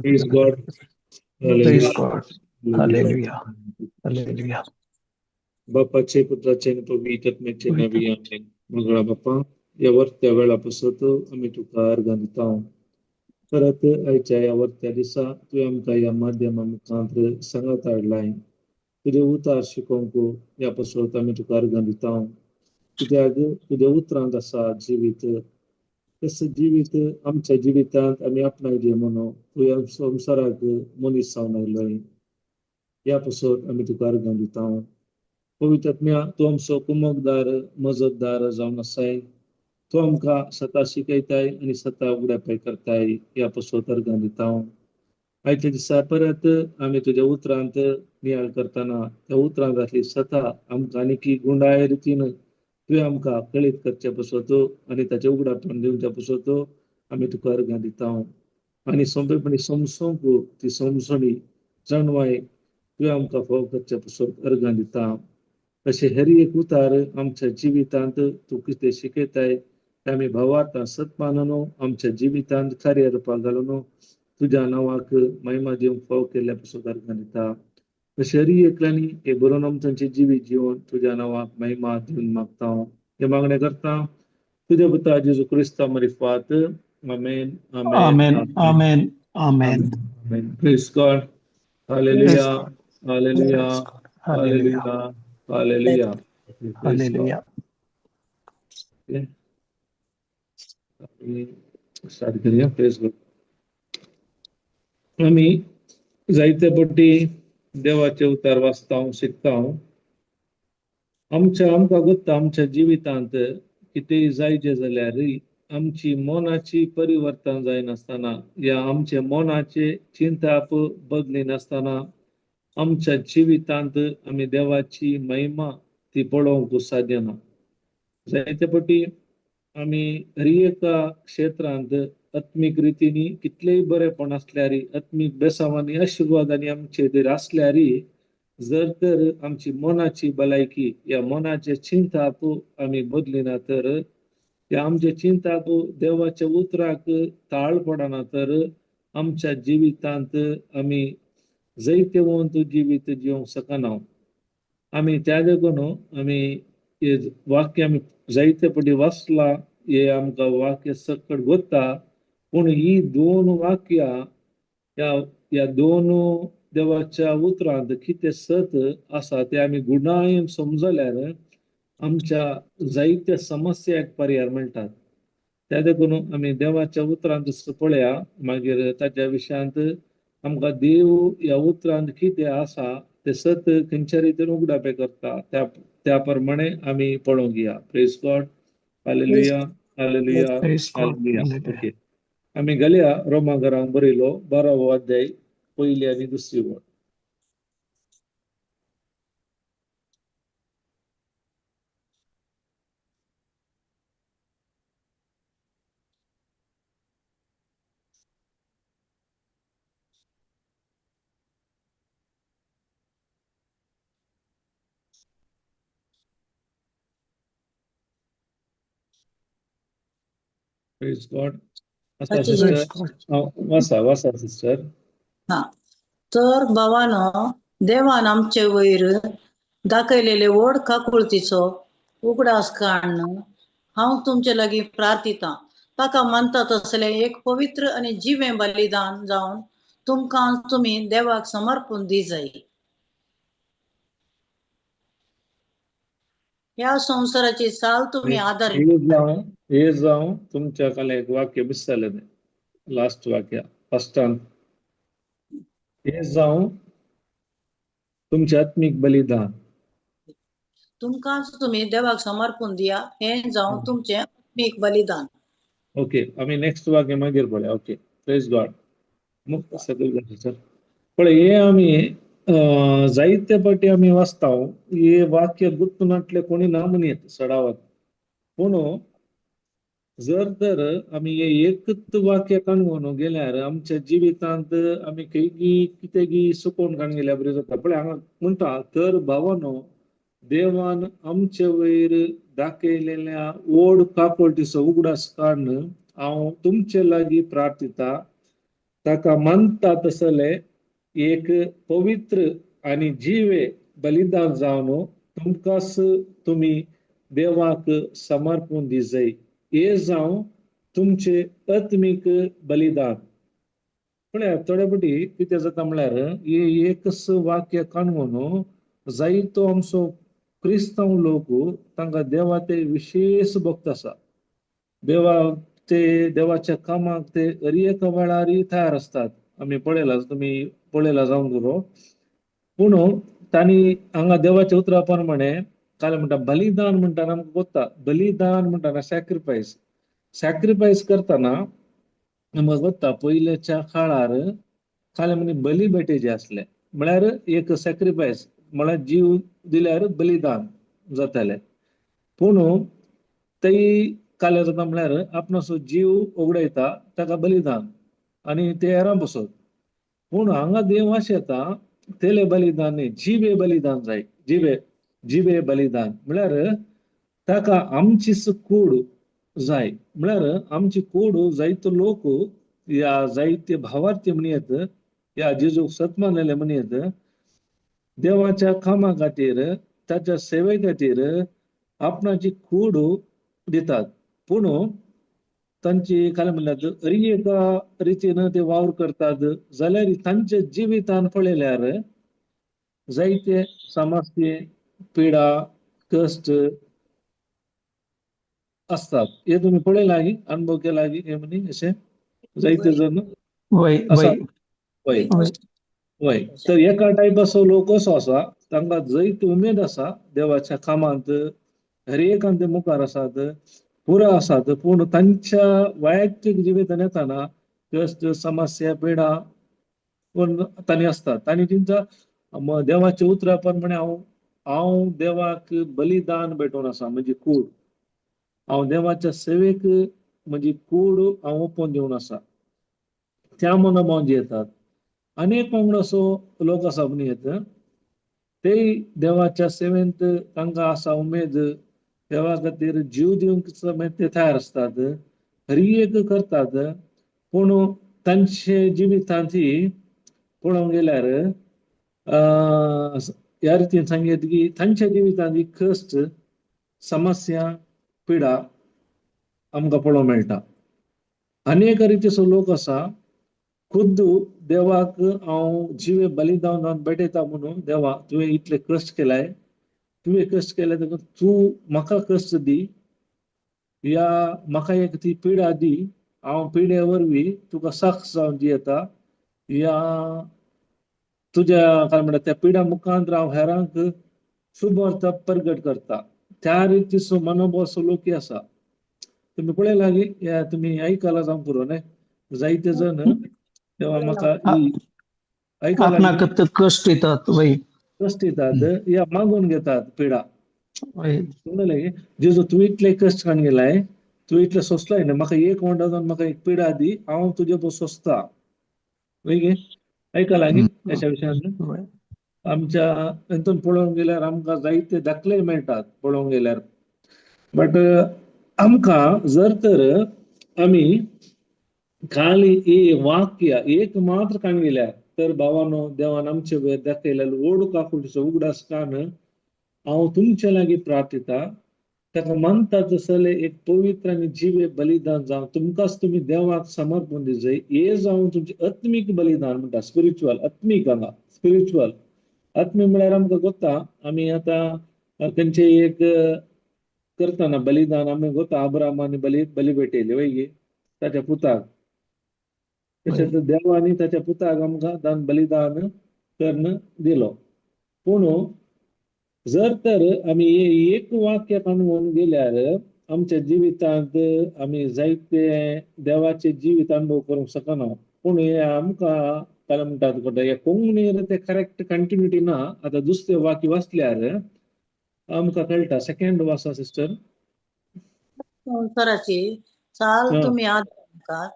Praise God. Praise Hallelujah. God. Hallelujah. Hallelujah. बापाचे पुत्राचे आणि पवित्र आत्म्याचे नावी आमेन. मंगळा बापा, ह्या वर्त्या वेळा पासत आमी तुका अर्गां दिता. परत आयच्या ह्या वर्त्या दिसा तुवें आमकां ह्या माध्यमा मुखांत सांगात हाडलाय. तुजें उतार शिकोवंक ह्या पासत आमी तुका अर्गां दिता. कित्याक तुज्या उतरांत आसा जिवीत, तशें जिवीत आमच्या जिवितांत आमी आपणायचें म्हणून तुवें संवसाराक मनीस जावन आयलोय. ह्या पासत आमी तुका अर्गां दिता. पवित्र आत्म्या, तूं आमचो कुमकदार मजतदार जावन आसाय. तूं आमकां सता शिकयताय आनी सता उगडापाय करताय. ह्या पासत अर्गां दिता. आयच्या दिसा परत आमी तुज्या उतरांत नियाळ करतना त्या उतरांत घातली सता आमकां आनीकी गुंडाय रितीन तुवें आमकां कळीत करचे पासत आनी ताचें उगडापण दिवच्या पासत आमी तुका अर्गां दिता. आनी सोंपेपणी समजूंक ती समजणी जाणवाय तुवें आमकां फाव करचे पासत अर्गां दिता. अशें हर एक उतार आमच्या जिवितांत तूं कितें शिकयताय तें आमी भावार्थान सत मानून आमच्या जिवितांत कार्य रुपाक घालून तुज्या नांवाक महिमा दिवंक फाव केल्ल्या पासत अर्गां दिता. अशें हर एकल्यांनी हे बरोवन आमचें जिवीत जिवन तुज्या नांवाक महिमा दिवन मागता. हे मागणें करता तुज्या पुता जेजू क्रिस्ता मारिफात. आमेन. आमेन. Amen. Amen. Amen. Amen. Praise God. Praise hallelujah. God. Hallelujah. Praise God. Hallelujah. Hallelujah. Hallelujah. Praise God. Hallelujah. Okay. Start करूया. Praise God. आमी जायते पट्टी देवाचे उतार वाचता, शिकता. आमच्या आमकां गोत्ता आमच्या जिवितांत कितेंय जायचें जाल्यार आमची मनाची परिवर्तन जायनासतना या आमचे मनाचे चिंताप बदलिनासतना आमच्या जिवितांत आमी देवाची महिमा ती पळोवंक साध्य ना. जायते पटी आमी हर एका क्षेत्रांत आत्मीक रितीनी कितलेय बरेपण आसल्यार, आत्मीक बेसांवांनी आशिर्वादांनी आमचे जर आसल्यार, जर तर आमची मनाची भलायकी या मनाचे चिंताप आमी बदलिना तर, या आमचे चिंताप देवाच्या उतराक ताळ पडना तर आमच्या जिवितांत आमी जैतवंत जिवीत जिवंक शकना. आमी त्या देखून आमी हे वाक्य आमी जायते पटी वाचला, हे आमकां वाक्य सकट गोत्ता. पूण ही दोन वाक्यां ह्या ह्या दोन देवाच्या उतरांत कितें सत आसा तें आमी गुणायन समजल्यार आमच्या जायत्या समस्याक पर्याय मेळटात. त्या देखून आमी देवाच्या उतरांत पळया, मागीर ताच्या विशयांत आमकां देव ह्या उतरांत कितें आसा तें सत खंयच्या रितीन उगडापें करता त्या त्या प्रमाणे आमी पळोवंक या. Praise God. Hallelujah. Hallelujah. Praise God. Hallelujah. Hallelujah. Okay, आमी घालया रोमा घरांक बरयलो 12वो अध्याय पयली आनी दुसरी वळ. Praise God. आसा Praise sister? God. वासा वासा सिस्टर. हा, तर भावानो, देवान आमचे वयर दाखयलेले व्हड काकुळतीचो उगडास काडून हांव तुमचे लागीं प्रार्थितां, ताका मानता तसलें एक पवित्र आनी जिवें बलिदान जावन तुमकां तुमी देवाक समर्पून दी जाय. ह्या संवसाराची चाल तुमी आदार हे जावं, हे जावं तुमच्या काल एक वाक्य विसरलें तें लास्ट वाक्य फस्टान. हे जावं तुमचें आत्मीक बलिदान. तुमकांच तुमी देवाक समर्पून दिया, हें जावं तुमचें आत्मीक बलिदान. ओके, आमी नेक्स्ट वाक्य मागीर पळया. ओके, प्रेज गॉड. मुक्त सगळे सर पळय, हे आमी जायते पाटी आमी वाचता, हे वाक्य गुप्त नाटले कोणी ना म्हणयत सडावत. पूण जर तर आमी हे एकच वाक्य काणून गेल्यार आमच्या जिवितांत आमी खंयगी कितेंगी चुकोवन काडून गेल्यार बरें जाता. पळय हांगा म्हणटा, तर भावानो देवान आमचे वयर दाखयलेल्या ओड काकुळटीचो उगडास काडून हांव तुमचे लागीं प्रार्थिता, ताका मानता तसले एक पवित्र आनी जिवे बलिदान जावन तुमकांच तुमी देवाक समर्पून दिजय, हे जावं तुमचे आत्मीक बलिदान. पळया थोडे फावटी कितें जाता म्हणल्यार हे एकच वाक्य काणून जायतो आमचो क्रिस्तांव लोक तांकां देवा ते विशेश भक्त आसा, देवा ते देवाच्या कामाक ते हर एका वेळार तयार आसतात. आमी पळयला, तुमी पळयला जावंक पुरो. पूण तांणी हांगा देवाच्या उतरा प्रमाणे काल म्हणटा बलिदान म्हणटाना आमकां कोत्ता, बलिदान म्हणटाना सॅक्रिफायस, सॅक्रिफायस करतना आमकां कोत्ता पयल्याच्या काळार काल म्हणी बली भेटेचे आसले, म्हळ्यार एक सॅक्रिफायस म्हळ्यार जीव दिल्यार बलिदान जातालें. पूण तै काल जाता म्हळ्यार आपणाचो जीव उगडायता ताका बलिदान आनी ते हेरां बसत. पूण हांगा देव अशें येता तेले बलिदान न्ही, जिवे बलिदान जाय. जिवे जिवे बलिदान म्हळ्यार ताका आमचीच कूड जाय, म्हळ्यार आमची कूड जायतो लोक या जायते भावार्थी म्हणयत या जेजूक सत मानलेले म्हणयत देवाच्या कामा खातीर ताच्या सेवे खातीर आपणाची कूड दितात. पूण तांची काय म्हणल्यार हरी एका रितीन ते वावर करतात जाल्यार तांच्या जिवितान पळयल्यार जायते समस्ये पिडा कश्ट आसतात. हे तुमी पळयला की अनुभव केला की हे म्हणी अशें जायते जण वय आसा. वय वय वय वय. तर एका टायपाचो लोक असो आसा तांकां जैत उमेद आसा देवाच्या कामांत, हर एकान ते मुखार आसात, पुरो आसात. पूण तांच्या वैयक्तीक जिवितान येताना कश्ट समस्या पिडा पूण तांणी आसतात. तांणी तेंच्या देवाच्या उतरा प्रमाणे हांव हांव देवाक बलिदान भेटोवन आसा, म्हजी कूड हांव देवाच्या सेवेक म्हजी कूड हांव ओपून दिवन आसा, त्या मनोभावन जियेतात. अनेक वांगडा असो लोक आसा म्हणयत ते देवाच्या सेवेंत तांकां आसा उमेद, देवा खातीर जीव दिवंक समेत ते तयार आसतात, हरी एक करतात. पूण तांचे जिवितांत पळोवंक गेल्यार ह्या रितीन सांगयत की तांच्या जिवितांत ही कश्ट समस्या पिडा आमकां पळोवंक मेळटा. अनेक रितीचो लोक आसा खुद्द देवाक हांव जिवे बलिदान जावन भेटयता म्हणून, देवा तुवें इतले कश्ट केलाय, तुवें कश्ट केले देखून तूं म्हाका कश्ट दी या म्हाका एक ती पिडा दी, हांव पिडे वरवीं तुका साक्ष जावन जियेता या तुज्या काय म्हणटा त्या पिडा मुखांत हांव हेरांक शुभ प्रगट करता. त्या रितीचो मनोभाव असो लोकी आसा. तुमी पळयला की तुमी आयकला जावंक पुरो न्ही, जायते जण तेव्हा म्हाका ही आयकला आपणाक कश्ट दितात. वय कश्ट दितात या मागून घेतात पिडा. वय समजलें की जेजू तूं इतले कश्ट काडून गेलाय, तूं इतलें सोंसलाय न्ही, म्हाका एक वंडा जावन म्हाका एक पिडा दी, हांव तुजे पो सोंसता. वय गे आयकला न्ही अशा विशयान. वय आमच्या हितून पळोवंक गेल्यार आमकां जायते दाखले मेळटात पळोवंक गेल्यार. बट आमकां जर तर आमी खाली हे वाक्य एक मात्र काडून गेल्यार, तर भावानो देवान आमचे वयर दाखयलेलो व्हड काकुळटीचो उगडास काडून हांव तुमचे लागीं प्रार्थिता, ताका मानता तसले एक पवित्र आनी जिवे बलिदान जावन तुमकांच तुमी देवाक समर्पण दिजय, हे जावन तुमचें आत्मीक बलिदान म्हणटा, स्पिरिच्युअल आत्मीक. हांगा स्पिरिच्युअल आत्मीक म्हळ्यार आमकां गोता आमी आतां खंयचे एक करतना बलिदान आमी गोता अब्रामानी बली बली भेटयली वय गे ताच्या पुताक, तशेंच देवानी ताच्या पुताक आमकां दान बलिदान करून दिलो. पूण जर तर आमी एक वाक्य काडून गेल्यार आमच्या जिवितांत आमी जायते देवाचे जिवीत अनुभव करूंक शकना, पूण हे आमकां काय म्हणटात कोणता हे कोंकणीर ते करेक्ट कंटिन्युटी ना. आतां दुसरें वाक्य वाचल्यार आमकां कळटा. सेकंड वाचा सिस्टर. संवसाराची चाल तुमी आदार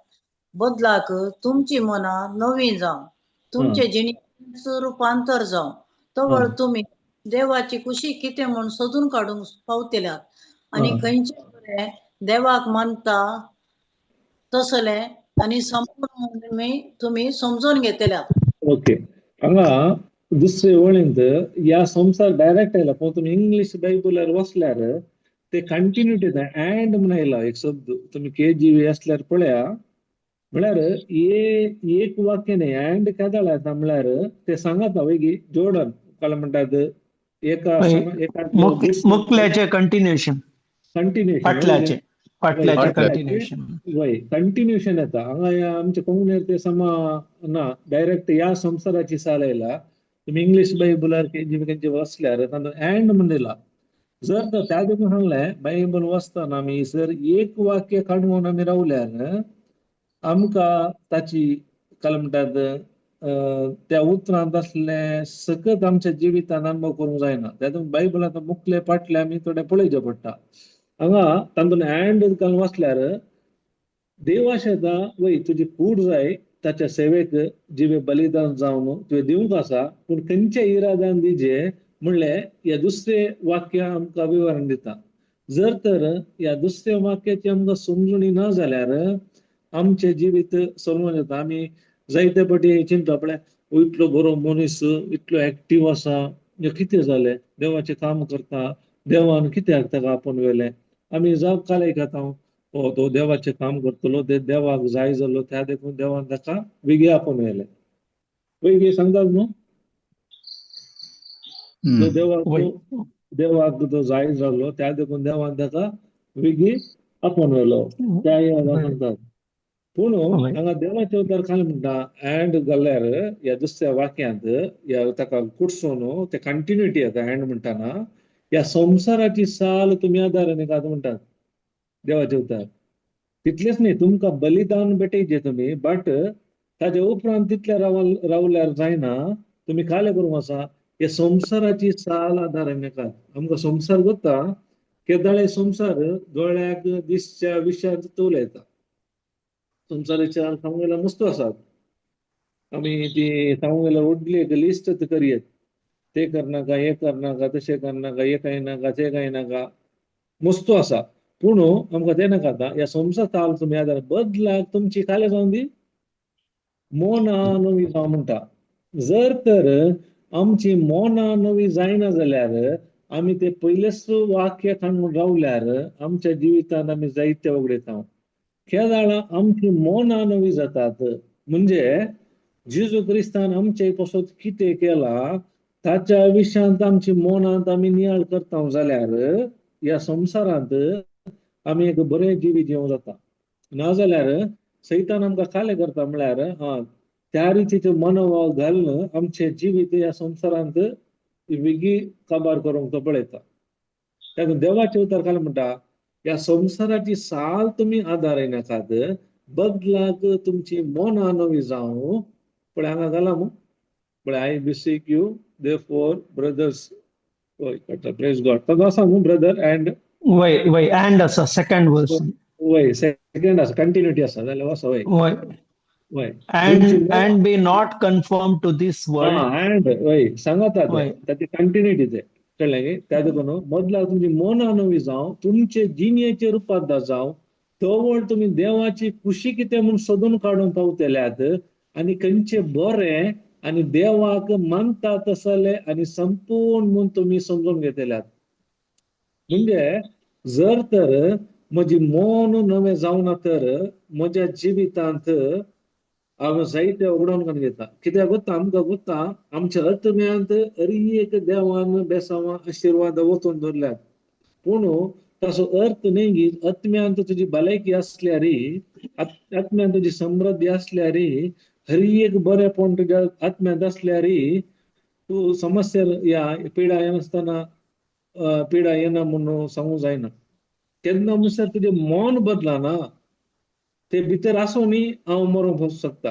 बदलाक तुमची मनां नवीं जावं, तुमचे जिणेचें रुपांतर जावं, तवळ तुमी देवाची खुशी कितें म्हूण सोदून काडूंक पावतल्यात आनी खंयचें बरें देवाक मानता तसलें आनी संपूर्ण तुमी समजून घेतल्यात. ओके, हांगा दुसरे वळींत ह्या संवसार डायरेक्ट आयला, पूण तुमी इंग्लीश बायबलार वाचल्यार ते कंटिन्युटी येता. अँड म्हूण आयला एक शब्द, तुमी KGV आसल्यार पळया. म्हळ्यार एक वाक्य न्ही, अँड केदळ येता म्हळ्यार ते सांगता वयगी जोडन काय म्हणटात एका एका मुकल्याचे कंटिन्युएशन, कंटिन्युएशन, फाटल्याचे फाटल्याचे कंटिन्युएशन, वय कंटिन्युएशन येता. हांगा आमच्या कोंकणीर ते समा ना, डायरेक्ट ह्या संवसाराची साल आयला. तुमी इंग्लीश बायबलार KGV खंयचे वाचल्यार तातूंत अँड म्हूण दिला. जर तर त्या देखून सांगलें बायबल वाचतना आमी जर एक वाक्य काडून आमी रावल्यार आमकां ताची काय म्हणटात त्या उतरांत आसलें सकत आमच्या जिवितान अनुभव करूंक जायना. तातूंत बायबलांत मुखले फाटले आमी थोडे पळोवचें पडटा. हांगा तातूंत अँड घालून वाचल्यार देव आशेता वय तुजी कूड जाय ताच्या सेवेक जिवे बलिदान जावन तुवें दिवंक आसा, पूण खंयच्या इरादान दिजे म्हणलें ह्या दुसरें वाक्य आमकां विवरण दिता. जर तर ह्या दुसऱ्या वाक्याची आमकां समजणी ना जाल्यार आमचें जिवीत समजून येता. आमी जायते फावटी चिंता पळय, इतलो बरो मनीस, इतलो एक्टीव आसा, कितें जालें, देवाचें काम करता, देवान कित्याक ताका आपोवन व्हेलें? आमी जाप कालय खाता, हो तो देवाचें काम करतलो, ते देवाक जाय जालो, त्या देखून देवान ताका वेगळी आपोवन व्हेलें. वेगळी सांगतात न्हू, देवाक देवाक तो जाय जालो, त्या देखून देवान ताका वेगळी आपोवन व्हेलो, त्या सांगतात. पूण हांगा देवाचे उतर खाली म्हणटा अँड घाल्यार ह्या दुसऱ्या वाक्यांत ह्या ताका कुडसून ते कंटिन्युटी येता. अँड म्हणटाना ह्या संवसाराची साल तुमी आदार नाकात म्हणटात देवाचे उतर. तितलेंच न्ही, तुमकां बलिदान भेटयचे तुमी, बट ताजे उपरांत तितले रावल्यार जायना, तुमी काले करूंक आसा हे संवसाराची साल आदार नाकात. आमकां संवसार जाता केदाळे संवसार दोळ्याक दिसच्या विशयांत तोल येता. संवसाराच्या सांगूंक गेल्यार मस्त आसात, आमी ती सांगूंक गेल्यार व्हडली एक लिस्ट करयेत, ते करनाका, हे करनाका, तशें करनाका, हे कांय नाका, ते कांय नाका, मस्त आसा. पूण आमकां तें नाका आतां ह्या संवसार ताल तुमी आदार बदलाक तुमची काले जावन दी मोना नवी जावं म्हणटा. जर तर आमची मोना नवी जायना जाल्यार आमी ते पयलेच वाक्य काडून रावल्यार आमच्या जिवितांत आमी जायते उगडयता. केदाळा आमची मोना नवी जातात म्हणजे जेजू क्रिस्तान आमचे पासत कितें केलां ताच्या विशयांत आमची मनांत आमी नियाळ करता जाल्यार ह्या संवसारांत आमी एक बरें जिवीत जिवंक जाता. नाजाल्यार सैतान आमकां कालें करता म्हळ्यार हा त्या रितीचें मनोभाव घालून आमचें जिवीत ह्या संवसारांत वेगळी काबार करूंक तो पळयता. तेन्ना देवाचें उतर कालें म्हणटा ह्या संवसाराची साल तुमी आदार नाकात, बदलाक तुमची मनां नवी जावं. पळय हांगा घाला मू, पळय I beseech you therefore brothers, praise God, तो आसा न्हू ब्रदर अँड वय वय अँड आसा सेकंड वर्स. वय सेकंड आसा, कंटिन्युटी आसा जाल्यार आसा वय वय वय And be not conform to this world. And वय सांगता वय ताची कंटिन्युटी ते कळ्ळें न्ही. त्या देखून बदलाक तुमची मनां नवी जावं, तुमचे जिणेचे रुपांतर जावं, तवळ तुमी देवाची खुशी कितें म्हूण सोदून काडूंक पावतल्यात आनी खंयचें बरें आनी देवाक मानता तसले आनी संपूर्ण म्हूण तुमी समजून घेतल्यात. म्हणजे जर तर म्हजी मन नवें जावना तर म्हज्या जिवितांत हांव जायते उगडोवन करून घेता. कित्याक गोत्ता आमकां गोत्ता आमच्या आत्म्यांत हर एक देवान बेसांवां आशिर्वाद वचून दवरल्यात, पूण ताचो अर्थ न्ही की आत्म्यांत तुजी भलायकी आसल्यार, आत्म्यांत तुजी समृद्धी आसल्यार, हर एक बरेंपण तुज्या आत्म्यांत आसल्यार तूं समस्या ह्या पिडा येनासतना पिडा येना म्हणून सांगूंक जायना. केन्ना म्हणसर तुजें मन बदलना, ते भितर आसूं न्ही हांव मरोंक वचूंक शकता.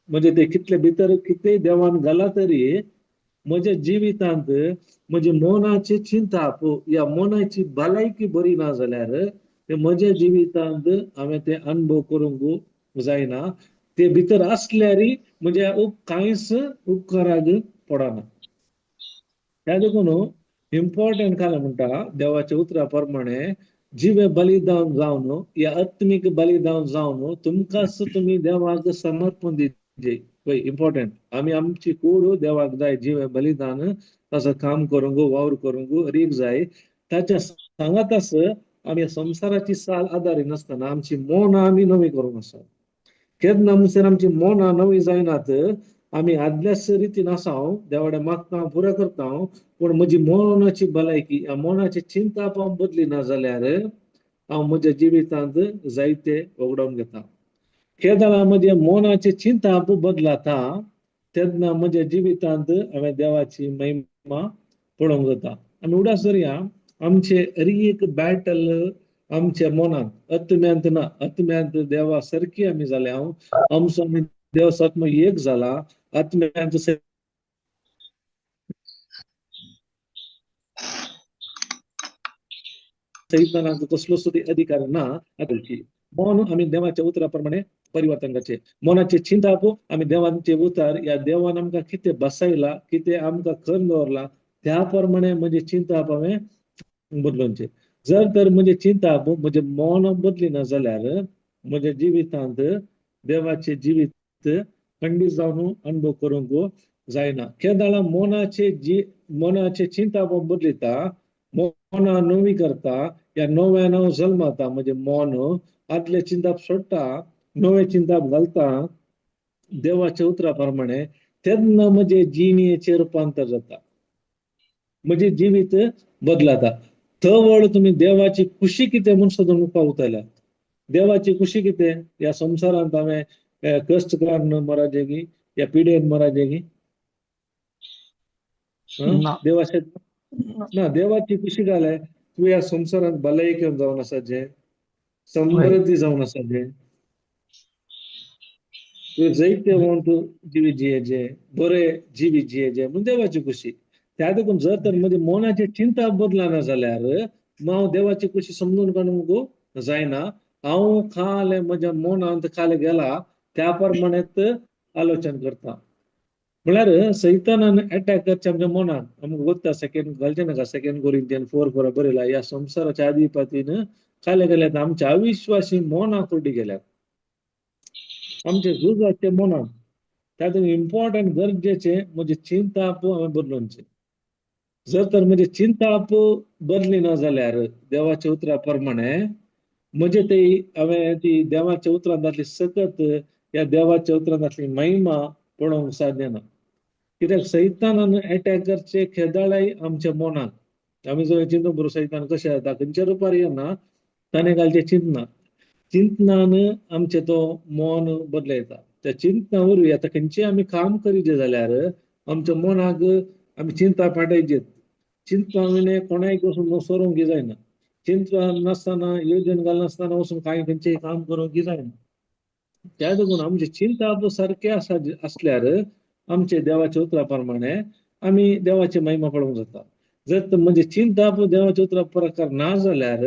म्हणजे ते कितले भितर कितेंय देवान घाला तरी म्हज्या जिवितांत म्हजे मनाचे चिंताप या मनाची भलायकी बरी ना जाल्यार ते म्हज्या जिवितांत हांवें ते अनुभव करूंक जायना. ते भितर आसल्यारय म्हज्या कांयच उपकाराक पडना. त्या देखून इम्पॉर्टंट काय म्हणटा, देवाच्या उतरा प्रमाणे जिवे बलिदान जावन या आत्मीक बलिदान जावन तुमकांच तुमी देवाक समर्पण दिजे. पळय इम्पॉर्टंट, आमी आमची कूड देवाक जाय जिवे बलिदान, ताचो काम करूंक वावर करूंक रीग जाय. ताच्या सांगाताच आमी संवसाराची साल आदारी नासतना आमची मनां आमी नवी करूंक आसा. केन्ना म्हणसर आमची मनां नवी जायनात, आमी आदल्याच रितीन आसा, देवाडे मागता पुरो करता, पूण म्हजी मनाची भलायकी मनाची चिंता हांव बदली ना जाल्यार हांव म्हज्या जिवितांत जायते वगडावन घेता. केदळा म्हज्या मनाची चिंता बदलाता तेन्ना म्हज्या जिवितांत हांवें देवाची महिमा पळोवंक जाता. आमी उडास धरया, आमचे एक बॅटल आमच्या मनांत, आत्म्यांत ना. आत्म्यांत देवा सारकी आमी जाले, हांव आमचो आमी देव आत्मो एक जाला, आत्म्यांत सैतानाक कसलो सुद्दां अधिकार ना. मन आमी देवाच्या उतरा प्रमाणे परिवर्तन करचें. मनाचे चिंताप आमी देवाचे उतर या देवान आमकां कितें बसयला, कितें आमकां करून दवरला त्या प्रमाणे म्हजें चिंताप हांवें बदलोवचें. जर तर म्हजें चिंताप म्हजें मन बदली ना जाल्यार म्हज्या जिवितांत देवाचें जिवीत खंडीत जावन अनुभव करूंक जायना. केदाळा मनाचे मनाचे चिंताप बदलिता, मना नवी करता या नव्या नव जल्माता, म्हणजे मन आदले चिंताप सोडटा, नवे चिंताप घालता देवाच्या उतरा प्रमाणे, तेन्ना म्हजे जिणेचें रुपांतर जाता, म्हजें जिवीत बदलाता. तवळ तुमी देवाची खुशी कितें म्हूण सोदून पावतले. देवाची खुशी कितें? ह्या संवसारांत हांवें कश्ट काडून मराजेगी या पिडेन मराजेगी देवाचे ना. देवाची खुशी घाले तूं ह्या संवसारांत भलायकेन जावन आसा, जे समृद्धी जावन आसा, जे तूं जैतेवंत तूं जिवीत जियेजे, बरे जिवीत जियेजे म्हूण देवाची खुशी. त्या देखून जर तर म्हजे मनाची चिंता बदलना जाल्यार हांव देवाची खुशी समजून काडूंक जायना. हांव खालें म्हज्या मनांत खालें गेला त्या प्रमाणेच आलोचन करता. म्हळ्यार सैतानान एटॅक करचें आमच्या मनाक. आमकां गोत्ता सेकेंड घालचें नाका, सेकेंड कोरिंथियन 4:4 बरयला, ह्या संवसाराच्या आधिपतीन खाले गेल्यात आमच्या अविश्वासी मनाक कुर्डी गेल्यात, आमचे झुजाचे मनाक. त्या इम्पॉर्टंट गरजेचें म्हजें चिंताप हांवें बदलोवचें. जर तर म्हजें चिंताप बदली ना जाल्यार देवाच्या उतरा प्रमाणे म्हजे ते हांवें ती देवाच्या उतरांत जातली सकत या देवाच्या उतरांत जातली महिमा पळोवंक साध्य ना. कित्याक सैतानान एटॅक करचे खेदाळाय आमच्या मनाक. आमी जर चिंतूंक बरो सैतान कशें जाता, खंयच्या रुपार येना, ताणें घालचें चिंतना, चिंतनान आमचें तो मन बदलयता. त्या चिंतना वरवीं आतां खंयचें आमी काम करीत जाल्यार आमच्या मनाक आमी चिंता पाठयचेत. चिंतना विणें कोणायक वचून सरोवंक जायना. चिंता नासतना योजन घालनासतना वचून कांय खंयचें काम करूंक जायना. त्या देखून आमचे चिंता सारकें आसा आसल्यार आमचे देवाच्या उतरा प्रमाणे आमी देवाची महिमा पळोवंक जाता. जर म्हणजे चिंता देवाच्या उतरा प्रकार ना जाल्यार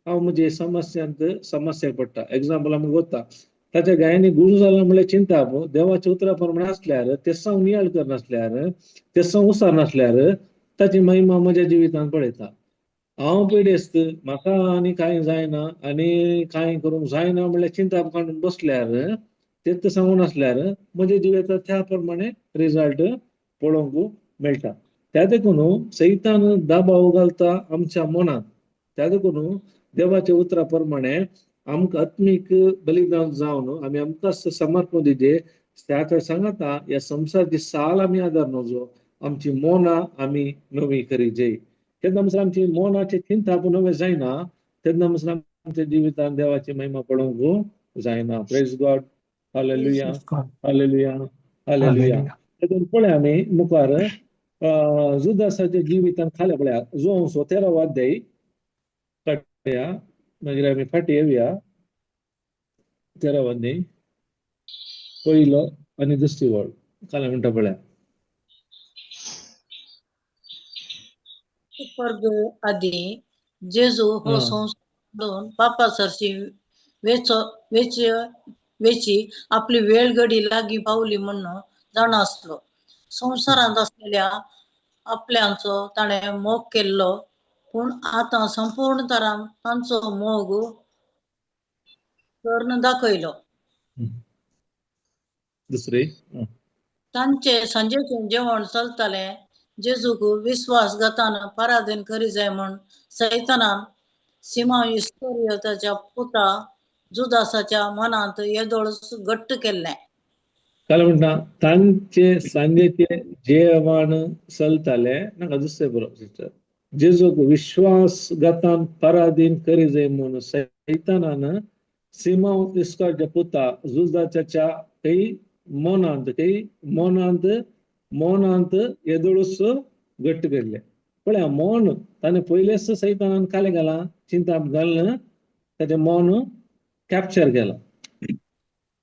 हांव म्हजे समस्यांत समस्या पडटा. एग्जाम्पल आमकां वता ताच्या गायांनी गुरू जाला म्हणल्यार चिंता देवाच्या उतरा प्रमाणे आसल्यार, तेसांव नियाळ करनासल्यार, तेसांव उसार नासल्यार ताची महिमा म्हज्या जिवितांत पळयता. हांव पिडेस्त, म्हाका आनी कांय जायना आनी कांय करूंक जायना म्हणल्यार चिंता काडून बसल्यार, तेच सांगून आसल्यार म्हज्या जिवितांत त्या प्रमाणे रिजल्ट पळोवंक मेळटा. त्या देखून सैतान दबाव घालता आमच्या मनांत. त्या देखून देवाच्या उतरा प्रमाणे आमकां आत्मीक बलिदान जावन आमी आमकां समर्पण दिजे. त्या सांगता ह्या संवसाराची साल आमी आदार नजो, आमची मनां आमी नवी करीजे. तेन्ना म्हणसर आमची मनाची चिंता नवें जायना, तेन्ना म्हणसर आमच्या जिवितांत देवाची महिमा पळोवंक जायना. Praise God, hallelujah, hallelujah, hallelujah. तेतून पळय आमी मुखार जुदासाच्या जिवितांत खाल्या पळया, जो 13वो अध्याय काडया. मागीर आमी फाटीं येवया. तेरावंदी पयलो आनी दुसरी वळ काल म्हणटा पळया. परबे आदी जेजू हो संवसार सोडून बापा सरशी वेचो वेचे वेची आपली वेळ घडी लागीं पावली म्हणून जाणा आसलो. संवसारांत आसलेल्या आपल्यांचो ताणें मोग केल्लो, पूण आतां संपूर्ण तरान तांचो मोग करून दाखयलो. दुसरी. तांचे सांजेचें जेवण चलतालें. जेजूक विश्वासघातान पराधीन करी जाय म्हूण सैतानान सिमांव इस्कोरियोताच्या पुता जुदासाच्या मनांत येदोळच घट्ट केल्लें. काल म्हणटा तांचे सांजेचे जेवण चलताले. नाका दुसरें बरो सिस्टर. जेजूक विश्वासघातान पराधीन करी जाय म्हूण सैतानान सिमांव इस्कोरियोताच्या पुता जुदासाच्या काही मनांत काही मनांत मनांत येदोळूच घट्ट केल्लें. पळया मौन ताणें पयलेच सैतानान कालें घालां चिंताप घालून ताचें मौन कॅप्चर केलां.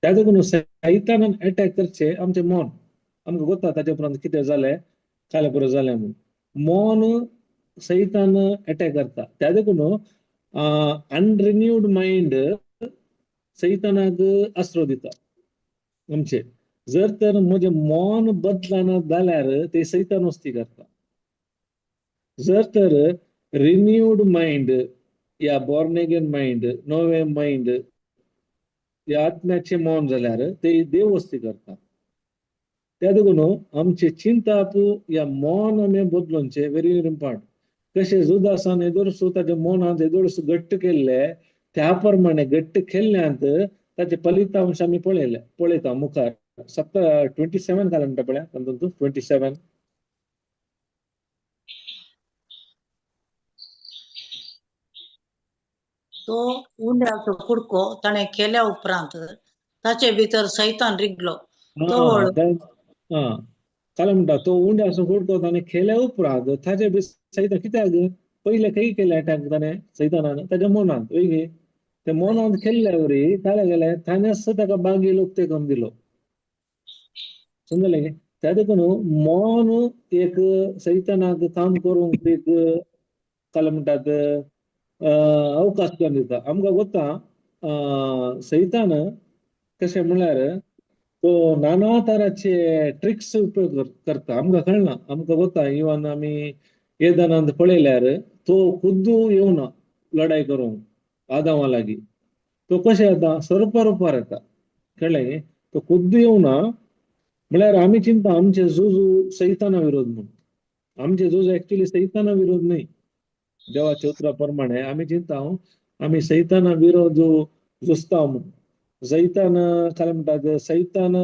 त्या देखून सैतानान अटॅक करचें आमचें मौन. आमकां गोता ताचे उपरांत कितें जालें, कालें पुरो जालें म्हूण. मौन सैतान अटॅक करता. त्या देखून अनरिन्यूड मायंड सैतानाक आसरो दिता आमचे. जर तर म्हजें मौन बदलना जाल्यार ते सैतान वस्ती करता. जर तर रिन्यूड मायंड या बॉर्न अगेन मायंड, नवें मायंड या आत्म्याचें मौन जाल्यार ते देव वस्ती करता. त्या देखून आमचें चिंताप या मौन आमी बदलुचें व्हेरी व्हेरी इम्पॉर्टंट. कशें जुदासान येदोळसो ताच्या मनांत येदोळसो घट्ट केल्ले त्या प्रमाणे घट्ट केल्ल्यांत ताचे फलितांश आमी पळयले पळयता मुखार. 27 काल म्हणटा पळया तातूंत 27. तो उंड्याचो कुडको ताणें केल्या उपरांत ताचे भितर सैतान रिगलो. काल म्हणटा तो उंड्याचो कुडको ताणें केल्या उपरांत ताचे भितर सैतान कित्याक पयले खंय केले अटॅक ताणें सैतानान ताच्या मनांत वय ते मनांत केल्ल्या वरी काले गेले ताणेंच ताका बागील उक्ते करून दिलो. समजलें? त्या देखून मौन एक सैतानाक काम करूंक एक काल म्हणटात अवकाश करून दिता. आमकां गोता सैतान कशें म्हणल्यार तो नाना तराचे ट्रिक्स उपयोग करता. आमकां कळना, आमकां गोता इवन आमी येदनांत पळयल्यार तो खुद्दू येवना लढाई करूंक आदावा लागीं. तो कशें येता सर्प रुपार येता. कळ्ळें? तो खुद्द येवना म्हळ्यार आमी चिंता आमचे झूज सैताना विरोध म्हूण. आमचे झूज एक्चुअली सैताना विरोध न्हय. देवाच्या उतरा प्रमाणे आमी चिंता आमी सैताना विरोध झुजता म्हूण. सैतान काय म्हणटात सैतान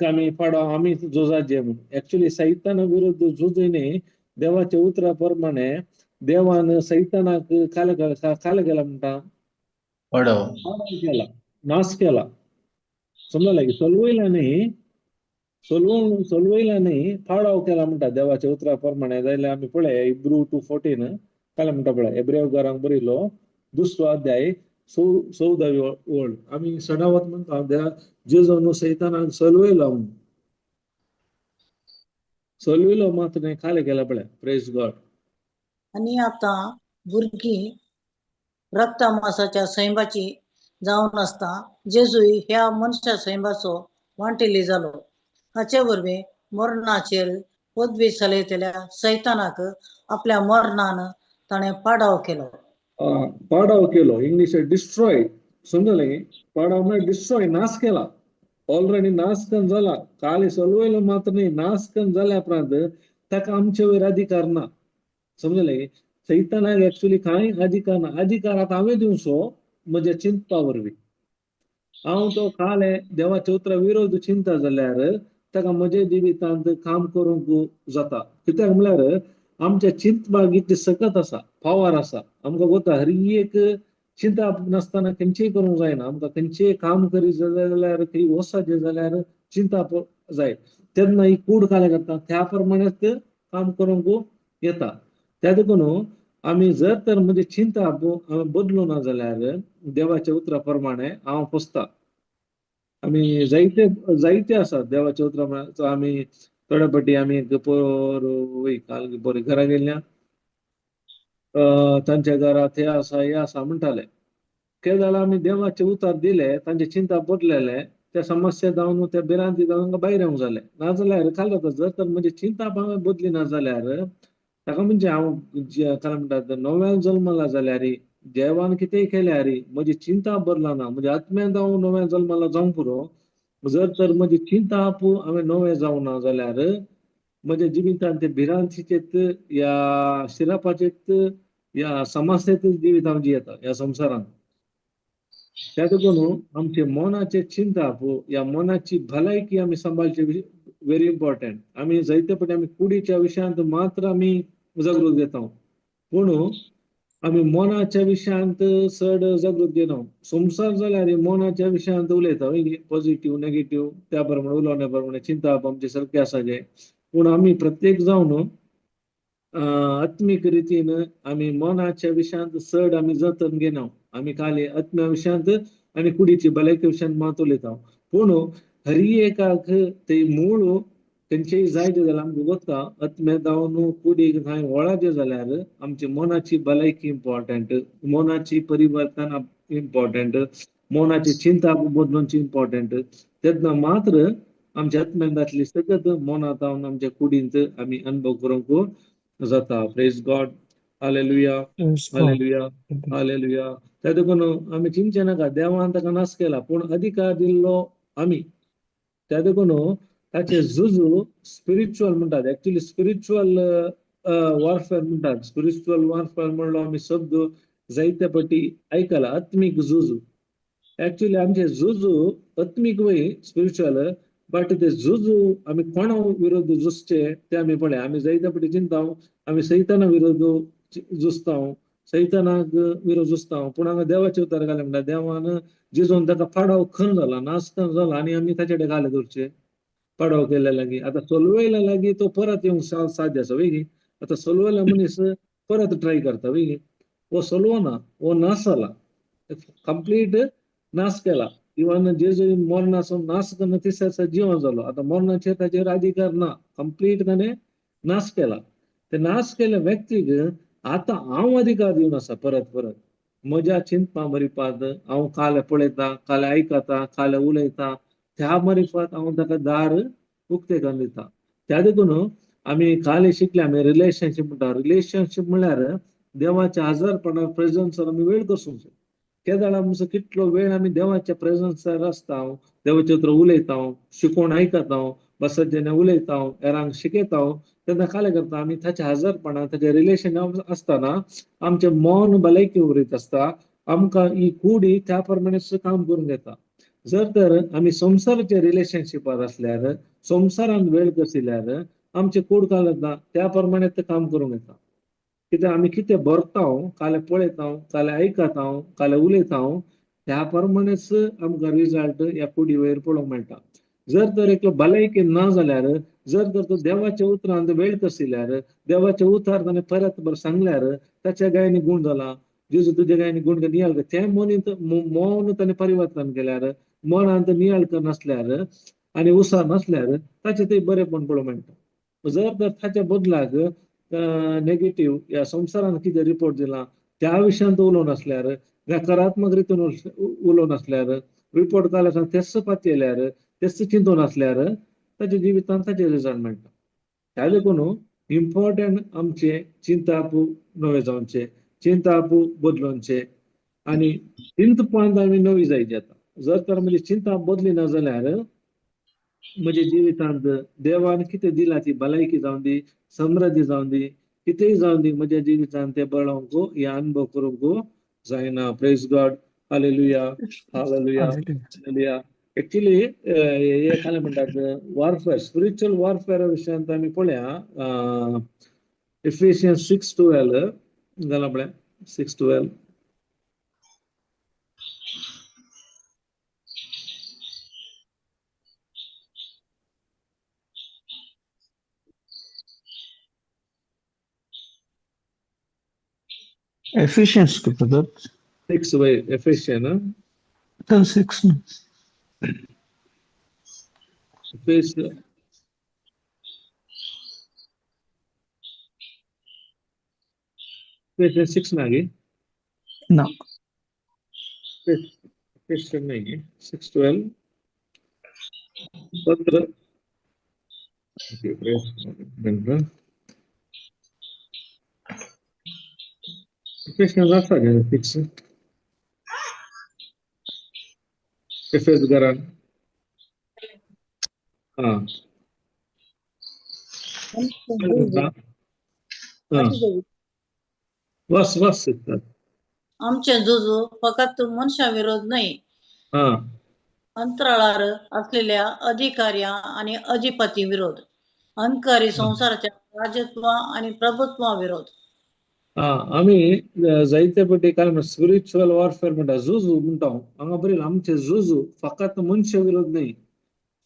आमी पाडा आमी झुजाचे म्हूण. एक्चुअली सैताना विरोध झुज न्हय. देवाच्या उतरा प्रमाणे देवान सैतानाक काल काल केला म्हणटा केला, नाश केला. समजलें? सोलवयला न्ही, सोलवून सोलवयला न्ही, पाडाव केला म्हणटा देवाच्या उतरा प्रमाणे. जाल्यार आमी पळय हिब्रू 2:14 काल म्हणटा पळय एब्रेवकारांक बरयलो दुसरो अध्याय 14वी ओळ. आमी सदावत म्हणटा जेजून सैतानाक सोलवयलो म्हूण. सोलवयलो मात्र न्ही, खाली केला पळय. Praise God. आनी आतां भुरगीं रक्ता मासाच्या सैमाची जावन आसता जेजूय ह्या मनशा सैमाचो वांटेली जालो. हाचे वरवीं मरणाचेर पदवी चलयतल्या सैतानाक आपल्या मरणान ताणें पाडाव केलो. पाडाव केलो, इंग्लिश डिस्ट्रॉय. समजलें? पाडाव म्हळ्यार डिस्ट्रॉय, नाश केला. ऑलरेडी नाश करून जाला. काली सोलवयलो मात्र न्ही, नाश करून जाल्या उपरांत ताका आमचे वयर अधिकार ना. समजलें? सैतानाक एक्चुअली कांय अधिकार ना. अधिकार आतां हांवें दिवचो म्हज्या चिंतपा वरवीं. हांव तो काले देवाच्या उतरा विरोध चिंता जाल्यार ताका म्हज्या जिवितांत काम करूंक जाता. कित्याक म्हळ्यार आमच्या चिंतपाक इतली सकत आसा, पावर आसा. आमकां गोता हर एक चिंता नासतना खंयचेय करूंक जायना. आमकां खंयचेय काम करी जाल्यार खंय वचपाचें जाल्यार चिंता जाय. तेन्ना ही कूड कार्य करता त्या प्रमाणेच काम करूंक येता. त्या देखून आमी जर तर म्हजें चिंता बदलू ना जाल्यार देवाच्या उतरा प्रमाणे हांव पोसता. आमी जायते जायते आसात देवाच्या उतरा प्रमाणे. आमी थोड्या फावटी आमी पोर वय काल बरें घरा गेल्ल्या, तांच्या घरांत हे आसा हे आसा म्हणटाले. कितें जालां, आमी देवाचे उतर दिले, तांचे चिंता बदलेले, त्या समस्या जावन त्या भिरांती जावन भायर येवंक जालें. नाजाल्यार काल जाता, जर तर म्हजी चिंता हांवें बदली ना जाल्यार ताका म्हणजे हांव काय म्हणटात नव्यान जल्मला जाल्यार, देवान कितेंय केल्यार म्हजी चिंता बदलना, म्हज्या आत्म्यान हांव नव्यान जल्मला जावंक पुरो. जर तर म्हजी चिंता हांवें नवें जावना जाल्यार म्हज्या जिवितांत ते भिरांतीचेत या शिरापाचेत या समस्येत जिवीत हांव जियेता ह्या संवसारांत. त्या देखून आमचे मनाचे चिंताप या मनाची भलायकी आमी सांबाळची व्हेरी इम्पॉर्टंट. आमी जायते फावटी आमी कुडीच्या विशयांत मात्र आमी जागृत घेता, पूण आमी मनाच्या विशयांत चड जागृत घेना. संवसार जाल्यार मनाच्या विशयांत उलयता, पॉझिटिव्ह नेगेटिव्ह त्या प्रमाणे उलोवण्या प्रमाणे चिंताप आमचे सारके आसा जे. पूण आमी प्रत्येक जावन आत्मीक रितीन आमी मनाच्या विशयांत चड आमी जतन घेना. आमी खाली आत्म्या विशयांत आनी कुडीची भलायकी विशयांत मात उलयता. पूण हरी एकाक ते मूळ खंयचेय जायते जाल्यार आमकां वता आत्म्या जावन कुडीक थंय वळाचे जाल्यार आमची मनाची भलायकी इम्पॉर्टंट, मनाची परिवर्तन इम्पॉर्टंट, मनाची चिंता बदलूनची इम्पॉर्टंट. तेन्ना मात्र आमच्या आत्म्यान जातली सगळं मनांत जावन आमच्या कुडींत आमी अनुभव करूंक जाता. Praise God, hallelujah, hallelujah, hallelujah. त्या देखून आमी चिंतचें नाका, देवान ताका नाश केला, पूण अधिकार दिल्लो आमी. त्या देखून ताचे झुजू स्पिरिच्युअल म्हणटात, एक्चुअली स्पिरिच्युअल वॉरफेअर म्हणटात. स्पिरिच्युअल वॉरफेअर म्हणलो आमी शब्द जायते पटी आयकला, आत्मीक झुजू. एक्चुअली आमचे झुजू आत्मीक वय स्पिरिच्युअल, बट ते झुजू आमी कोणा विरोध झुजचे ते आमी पळय. आमी जायते पटी चिंता, आमी सैताना विरोध झुजता, सैतानाक विरोध झुजता, पूण हांगा देवाचे उतर घालें म्हणटा देवान जिजोन ताका पाडाव खन जाला, नाश खन जाला, आनी आमी ताचे कडेन घाले दवरचे पाडाव केल्या लागीं. आतां सोलवयल्या लागीं तो परत येवंक साध्य आसा वय. आतां सोलवयल्या मनीस परत ट्राय करता वय. हो सोलवना, हो नाश जाला, कंप्लीट नाश केला. इवन जेजू मरणासून नाश करून तिसऱ्या जिवन जालो. आतां मरणाचेर ताचेर अधिकार ना, कंप्लीट ताणें नाश केला. ते नाश केल्ल्या व्यक्तीक आतां हांव अधिकार दिवन आसा परत परत म्हज्या चिंतपा मरिपात हांव काले पळयता, काले आयकता, काले उलयता, त्या मरिपात हांव ताका दार उक्तें करून दिता. त्या देखून आमी काले शिकले, आमी रिलेशनशीप म्हणटा. रिलेशनशीप म्हळ्यार देवाच्या हजारपणान प्रेजन्सार आमी वेळ कसूंक. केदाळ आमचो कितलो वेळ आमी देवाच्या प्रेजन्सार आसता, देवाचे उतर उलयता, शिकोवन आयकता, बसत जेन्ना उलयता, हेरांक शिकयता, तेन्ना काले करता आमी ताच्या हजारपणान ताच्या रिलेशन आसतना आमचें मन भलायकी उरीत आसता. आमकां ही कुडी त्या प्रमाणे काम करून घेता. जर तर आमी संवसाराच्या रिलेशनशिपार आसल्यार, संवसारान वेळ कसिल्यार आमचें कूड काल येता त्या प्रमाणे ते काम करूंक येता. कित्याक आमी कितें भरता, काले पळयता, काले आयकता, काले उलयता, त्या प्रमाणेच आमकां रिजल्ट ह्या कुडी वयर पळोवंक मेळटा. जर तर एकलो भलायकी ना जाल्यार, जर तर तो देवाच्या उतरान वेळ कसिल्यार, देवाचे उतार ताणें परत बरें सांगल्यार ताच्या गायनी गूण जाला, जेजू तुज्या गायनी गूण नियाळ, तें मोनीत मौन ताणें परिवर्तन केल्यार, मनांत नियाळ नासल्यार आनी उसार नासल्यार ताचें ते बरेंपण पळोवंक मेळटा. जर तर ताच्या बदलाक नेगेटीव ह्या संवसारान कितें रिपोर्ट दिला त्या विशयांत उलोवन आसल्यार, नकारात्मक रितीन उलोवन आसल्यार, रिपोर्ट घाल तेच पातयल्यार, तेच चिंतून आसल्यार ताच्या जिवितांत ताचे रिजल्ट मेळटा. त्या देखून इम्पॉर्टंट आमचे चिंताप नवे जावचे, चिंताप बदलोवचे आनी चिंतपांत आमी नवी जायची. आतां जर तर म्हजी चिंता बदली ना जाल्यार म्हज्या जिवितांत देवान कितें दिला ती भलायकी जावं दी, समृद्धी जावं दी, कितेंय जावं दी, म्हज्या जिवितांत तें बळोवंक हे अनुभव करूंक जायना. Praise God, hallelujah, hallelujah, hallelujah. Actually हे काय म्हणटात वॉरफेअर, स्पिरिच्युअल वॉरफेअरा विशयांत आमी पळया इफिशियन्स 6:12 जाला पळय, 6:12. Ephesians brother. 6 वय एफेशियन 6. एफेस एफेशियन 6 नागी? ना. एफेशियन नाही, 6:12 पत्र. एफेशियन आसा गे 6 एफेस घरान. हा हा बस बस सिस्टर. आमचें झुजू फकत मनशा विरोध न्हय, हा अंतराळार असलेल्या अधिकाऱ्या आणि अधिपती विरोध, अंधकारी संसाराच्या राजत्व आणि प्रभुत्वा विरोध. हा आमी जायते पटी काय म्हणटा स्पिरिच्युअल वॉरफेअर म्हणटा, झुजू म्हणटा. हांगा बरयलां आमचे झुजू फकत मनशा विरोध न्हय,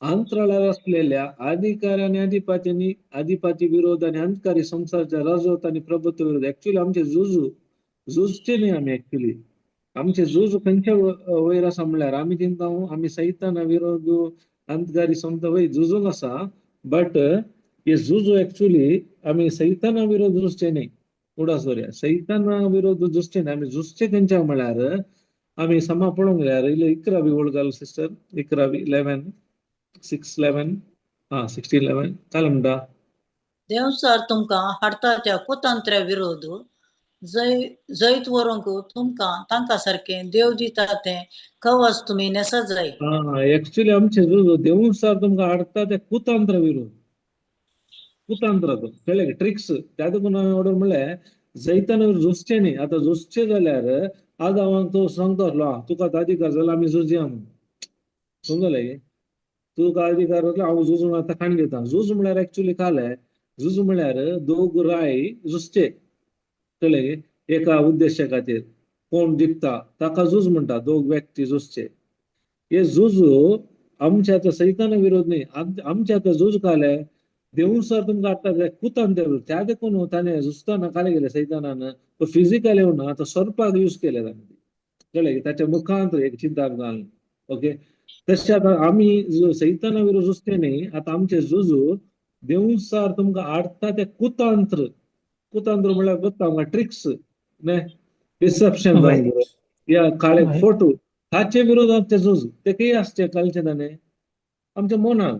अंतराळार असलेल्या अधिकारी आणि अधिपत्यांनी अधिपती विरोध आणि अंधकारी संसाराच्या राजवत आणि प्रभुत्व विरोध. ऍक्च्युली आमचे झुजू झुजचे न्हय आमी. ऍक्च्युली आमचे झूज खंयच्या वयर आसा म्हणल्यार आमी चिंता आमी सैताना विरोध अंधकारी संस्था वयर झुजूंक आसा, बट हे झुजू ऍक्च्युली आमी सैताना विरोध झुजचे न्हय. उडास दवरया, सैताना विरोध झुजचे न्हय. आमी झुजचे खंयच्या म्हळ्यार आमी समा पळोवंक गेल्यार इल्ले 11वी ओळ घाल सिस्टर, 11वी 11 6:11 हा 16:11 काय म्हणटा? देवचार तुमकां हाडटा त्या कुतंत्र्या विरोध जैत व्हरूंक तुमकां तांकां सारकें देव दिता तें कवच तुमी न्हेसत जाय. हा ऍक्च्युली आमचे देवचार तुमकां हाडटा ते कुतंत्र विरोध, कुतंत्र तो कळ्ळें ट्रिक्स. त्या देखून हांवें ऑर्डर म्हणलें जैतान झुजचें न्ही. आतां झुजचें जाल्यार आदावांक तो सांगता आसलो तुका अधिकार जाल्यार आमी झुजया म्हणून, समजलें? तुका अधिकार जाल्यार हांव झुजून आतां खाण घेता. झूज म्हळ्यार ऍक्च्युली कालें झूज म्हळ्यार दोग राय झुजचे, कळ्ळें? एका उद्देशा खातीर कोण जिखता ताका झूज म्हणटा, दोग व्यक्ती झुजचे. हे झूज आमच्या आतां सैताना विरोध न्ही, आमच्या आतां झूज कालें देवसार तुमकां आतां कुतान त्या देखून ताणें झुजताना कालें गेलें सैतानान तो फिजिकल येवना आतां सोरपाक यूज केलें ताणें, कळ्ळें? ताच्या मुखांत एक चिंताप घालून. ओके, तशें आतां आमी सैताना विरोध झुजचे न्ही. आतां आमचे झुजू देवसार तुमकां हाडटा ते कुतंत्र. कुतंत्र म्हळ्यार गोत्ता आमकां ट्रिक्स न्ही, डिसेप्शन जावंक या काळे फोटो, ताचे विरोध आमचे झूज. ते खंय आसचे कालचे ताणें आमच्या मनान,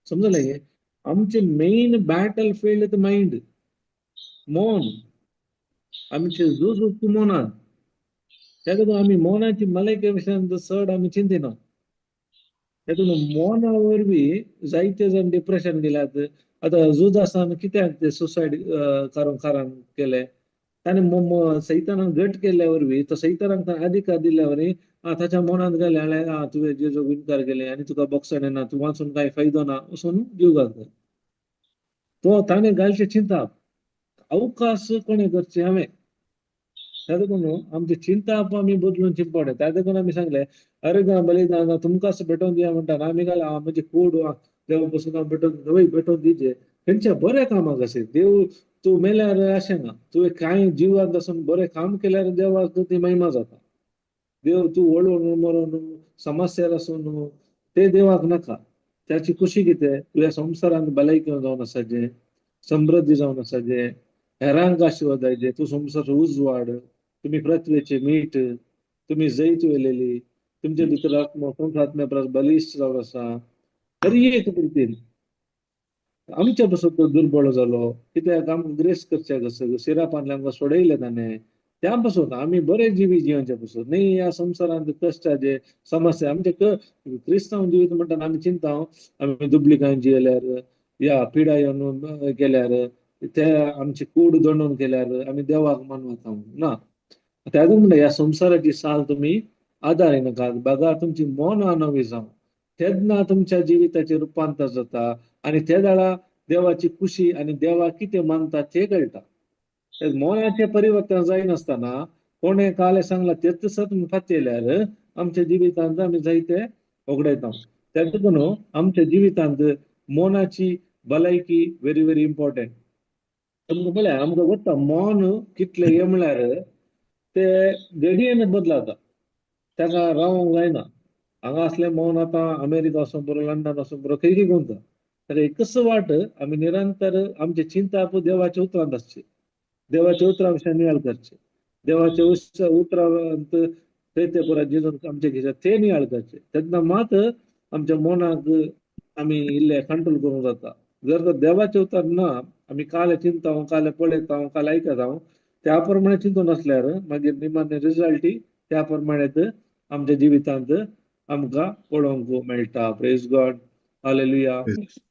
समजलें गे? आमचे मेन बॅटल फिल्ड मायंड, मन. आमचे झूज मनान, त्या देखून आमी मनाची मलायके विशयान चड आमी चिंतिना. तेतून मना वरवीं जायते जाण डिप्रेशन गेल्यात. आतां झूज आसान कित्याक ते सुसायड कारण केले ताणें सैतानाक घट केल्ल्या वरवीं, तो सैतानाक अधिकार दिल्ल्या वरवीं ताच्या मनांत गेलें जाल्यार तुवें जेजूक इनकार केलें आनी तुका बॉक्सां येना, तूं वाचून कांय फायदो ना असो जीव घालता. तो ताणें घालचें चिंताप अवकाश कोणें करचें हांवें. त्या देखून आमचें चिंताप आमी बदलून चिंतपा. त्या देखून आमी सांगलें अरे बलिदान तुमकांच भेटोवन दिया म्हणटा आमी घाल म्हजी कूड देवा पसून हांव भेटोवन वय भेटोवन दिजे खंयच्या बऱ्या कामाक अशें. देव तूं मेल्यार अशें ना, तुवें कांय जिवांत आसून बरें काम केल्यार देवाक ती महिमा जाता. देव तूं वळून मरून समस्यार आसून ते देवाक नाका. त्याची खुशी कितें तुज्या संवसारांत भलायकी जावन आसा, समृद्धी जावन आसा, हेरांक आशिर्वाद जायजे, तूं संवसार उजवाड, तुमी पृथ्वेचे मीठ, तुमी जैत वेलेली, तुमचे भितर आत्मो आत्म्या परस बलिश्ट जावन आसा. हर एक रितीन आमच्या पासून तो दुर्बळ जालो कित्याक आमकां ग्रेस करच्याक आसा, सिरापांतले आमकां सोडयले ताणें. त्या पासून आमी बरे जिवी जिवनच्या पासून न्ही ह्या संवसारांत कश्टाचे समस्या आमचे क्रिस्तांव जिवीत म्हणटा आमी चिंता आमी दुबलिकांत जियेल्यार या पिडा येवन गेल्यार ते आमची कूड दंडून केल्यार आमी देवाक मानवता ना. त्या म्हणटा ह्या संवसाराची साल तुमी आदार नाका, बघा तुमची मनां नवी जावं तेन्ना तुमच्या जिविताचें रुपांतर जाता आनी ते वेळा देवाची खुशी आनी देवा कितें मानता ते कळटा. मनाचें परिवर्तन जायनासतना कोणें कालें सांगलां तेच सत फातयल्यार आमच्या जिवितांत आमी जायते वगडायता. त्या देखून आमच्या जिवितांत मनाची भलायकी व्हेरी व्हेरी इम्पॉर्टंट. तुमकां पळय आमकां गोत्ता मौन कितलें हें म्हळ्यार ते घडयेन बदलाता, ताका रावोंक जायना. हांगा आसलें मौन आतां अमेरिका वचोंक पुरो, लंडन वचोंक पुरो, खंय खंय गुंता. ताका एकच वाट, आमी निरंतर आमचें चिंताप देवाच्या उतरांत आसचें, देवाच्या उतरां विशयान नियाळ करचें, देवाच्या उतरांत थंय ते पुरा जिजून आमचे घेता ते नियाळ करचे. तेन्ना मात आमच्या मनाक आमी इल्लें कंट्रोल करूंक जाता. जर तर देवाचें उतर ना, आमी काले चिंता, काले पळयता, काले आयकता, त्या प्रमाणे चिंतून आसल्यार मागीर निमाणे रिजल्ट त्या प्रमाणे आमच्या जिवितांत आमकां पळोवंक मेळटा. Praise God, hallelujah,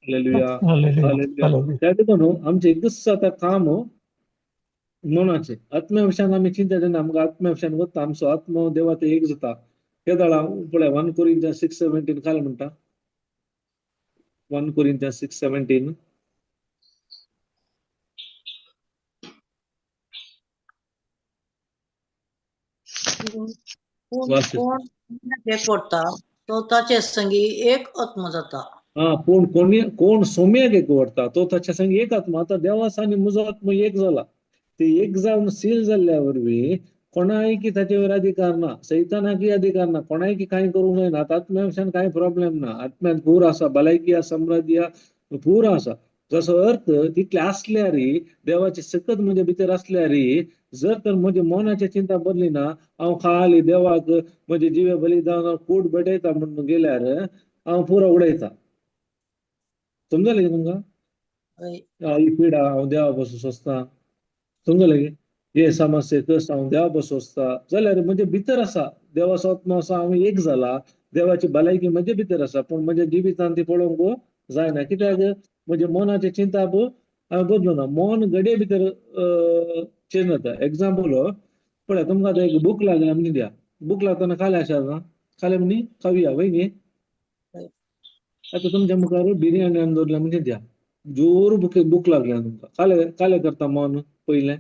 hallelujah, hallelujah. त्या देखून आमचें एकूच आतां काम मनाचें आत्म्या विशयान आमी चिंता जेन्ना आमकां आत्म्या विशयान वता, आमचो आत्मो देवा ते एक जाता. केदळा पळय 1 Corinthians 6:17 खाली म्हणटा, 1 Corinthians 6:17. कोण पडटा तो ताचे संगी एक आत्मो जाता. हा, पूण कोणी कोण सोम्याक एक व्हरता तो ताच्या संगी एक आत्मा. आतां देवास आनी म्हजो आत्मो एक जाला. ते एक जावन सील जाल्ल्या वरवीं कोणायकी ताचेर अधिकार ना, सैतानाकय अधिकार ना, कोणायकी कांय करूंक जायना. आतां आत्म्या विशयान कांय प्रॉब्लेम ना, आत्म्यान पूर आसा, भलायकी आसा, समृद्धी पूर आसा. जसो अर्थ तितले आसल्यार, देवाची सकत म्हजे भितर आसल्यार, जर तर म्हजे मनाची चिंता बदली ना, हांव खाली देवाक म्हजे जिवे बलिदान कूट भेटयता म्हणून गेल्यार हांव पुरो उडयता. समजलें की तुमकां? ही पिडा हांव देवा पासून सोंसता, समजलें की हे समस्या कश्ट हांव देवा पासून सोंसता, जाल्यार म्हजे भितर आसा देवाचो आत्मो आसा, हांव एक जाला, देवाची भलायकी म्हजे भितर आसा, पूण म्हज्या जिवितान ती पळोवंक जायना. कित्याक म्हजे मनाचे चिंता हांवें बदलूं ना. मन घडये भितर चेंज जाता. एग्जाम्पल पळय, तुमकां आतां एक भूक लागल्या म्हणजे द्या, भूक लागतना खाले आशा ना, खाले म्हणजे खावया वय न्ही. आतां तुमच्या मुखार बिर्याणी हाडून दवरल्या म्हणजे द्या, जोर भूक लागल्या तुमकां, खाले खाले करता मन पयलें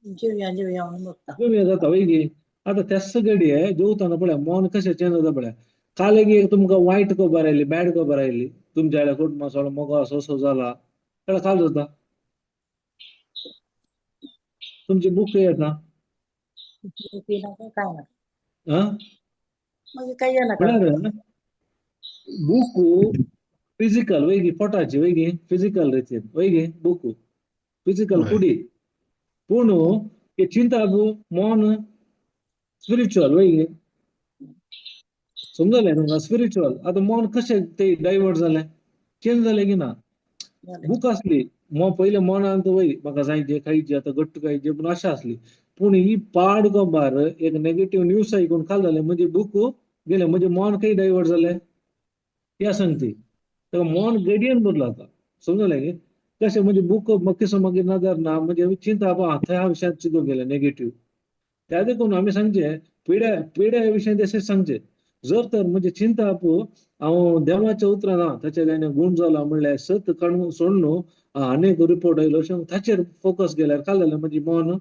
जेवया जेवया म्हणून बघता जेवया जाता वय न्ही. आतां त्याच घडये जेवतना पळय मन कशें चेंज जाता पळय. काल एक तुमकां वायट खबर आयली, बॅड खबर आयली, तुमच्या कुटुंबा सगळो मोगो असो असो जाला, जाल्यार काल जाता तुमची भूक येता. काय ना मागीर काय येना. म्हळ्यार भूक फिजिकल वय गी, पोटाची वय गी, फिजिकल रितीन वय गी, भूक फिजिकल कुडी, पूण हे चिंता मन स्पिरिच्युअल वय गी. समजलें तुमकां? स्पिरिच्युअल. आतां मन कशें ते डायवर्ट जालें, चेंज जालें की ना? भूक आसली पयलें मनांत वय म्हाका जायचे खायचे, आतां घट्ट खायचे पूण आशा आसली, पूण ही पाड खबर एक नेगेटीव न्यूज आयकून खाल जालें, म्हजी भूक गेलें, म्हजें मन खंय डायवर्ट जालें ह्या सांगती. ताका मन घडयेन बदलाता. समजलें की कशें म्हजी भूक किसो मागीर नदर ना, म्हणजे चिंता ह्या विशयांत चिंतूंक गेलें नेगेटीव. त्या देखून आमी सांगचें पिड्या पिड्या विशयांत तशेंच सांगचें, जर तर म्हजें चिंता हांव देवाच्या उतरां ना ताचेर ताणें गूण जाला म्हणल्यार सत काडून सोडून अनेक रिपोर्ट आयलो अशें ताचेर फोकस गेल्यार काल जालें म्हजें मन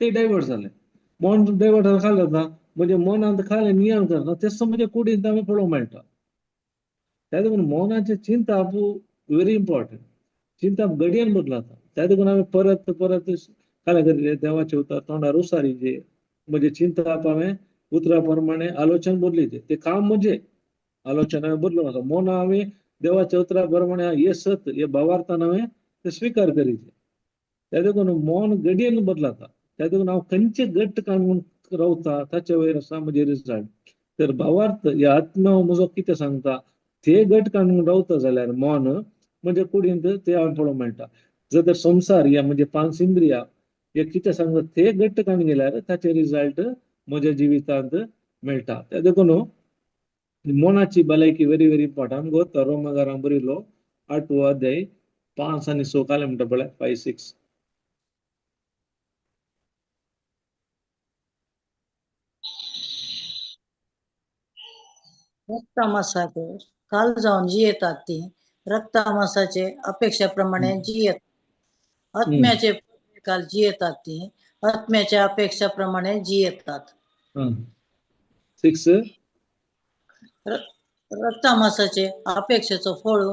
ते डायवर्ट जालें. मन डायवर्ट जाल्यार काल जाता म्हजें मनांत खालें नियाळ करना, तेच म्हज्या कुडींत आमी पळोवंक मेळटा. त्या देखून मनाचें चिंताप व्हेरी इम्पॉर्टंट. चिंताप घडयेन बदलाता. त्या देखून आमी परत परत काल करिल्लें देवाचें उतर तोंडार उसारीचें, म्हजें चिंताप हांवें उतरा प्रमाणे आलोचन बदलीचें, तें काम म्हजें आलोचन हांवें बदलूंक आसा. मन हांवें देवाच्या उतरा प्रमाणे हे सत हे भावार्थान हांवें ते स्विकार करीचें. त्या देखून मन घडयेन बदलाता. त्या देखून हांव खंयचे घट्ट काडून रावता ताचे वयर आसा म्हजें रिजल्ट. तर भावार्थ ह्या आत्मा म्हजो कितें सांगता ते घट काडून रावता जाल्यार मन म्हणजे कुडींत ते हांवें पळोवंक मेळटा. जर तर संवसार ह्या म्हणजे पांच इंद्रिया हे कितें सांगता ते घट्ट काडून गेल्यार ताचे रिजल्ट म्हज्या जिवितांत मेळटा. त्या देखून मनाची भलायकी व्हेरी व्हेरी इम्पॉर्टंट. आमकां गोता रोमागारां बरयलो 8वो अध्याय 5 आनी 6 कालें म्हणटा पळय, 5 6. रक्तमासाचे काल जावन जियेतात ती रक्तमासाचे अपेक्षाप्रमाणे जियेतात, आत्म्याचे काल जियेतात ती आत्म्याच्या अपेक्षाप्रमाणे जियेतात. 6 रक्तमासाचे अपेक्षेचो फळ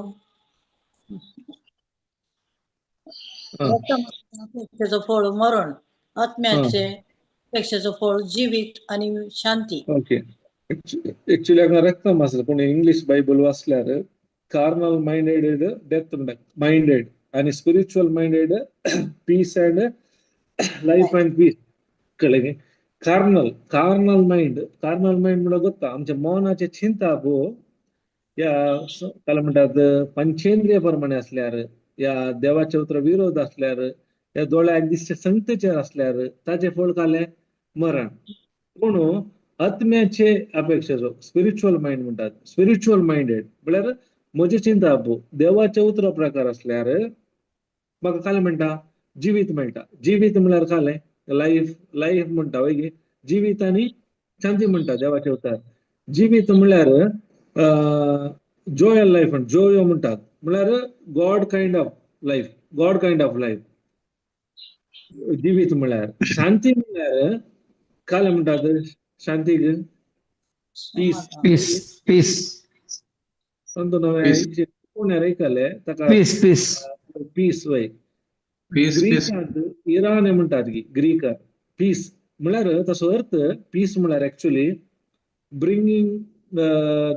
रक्तमांसाचें फळ मरण, आत्म्याचे अपेक्षेचो फळ जिवीत आनी शांती. ओके, एक्चुअली हांगा रक्तमास, पूण इंग्लीश बायबल वाचल्यार कार्नल मायंडेड डेथ म्हणटा, मायंडेड आनी spiritual minded peace and life and peace. कळ्ळें गे? Carnal, carnal mind, carnal mind म्हणल्यार गोत्ता आमच्या मनाचे चिंताप या काय म्हणटात पंचेंद्रिय प्रमाणे असल्यार, या देवाच्या उतर विरोध असल्यार, या दोळ्याक दिसचे संगतेचेर असल्यार ताचे फळ कालें मरण. पूण आत्म्याचे अपेक्षेचो स्पिरिच्युअल मायंड म्हणटात, स्पिरिच्युअल मायंडेड म्हळ्यार म्हजें चिंताप देवाचे उतरा प्रकार असल्यार म्हाका कालें म्हणटा जिवीत मेळटा. जिवीत म्हळ्यार कालें लायफ, लायफ म्हणटा वय गे, जिवीत आनी शांती म्हणटा देवाचे उतर. जिवीत म्हळ्यार जोयल लायफ, जोयो म्हणटात, म्हळ्यार God kind of life, God kind of life जिवीत म्हळ्यार. शांती म्हळ्यार कालें म्हणटात शांतीक पीस, पीस, पीस. अंतू नवें कोण आयकलें ताका पीस, पीस, पीस वय. Peace, peace. ग्रीकांत इराण म्हणटात की ग्रीक पीस म्हळ्यार तसो अर्थ पीस म्हळ्यार एक्चुअली ब्रिंगींग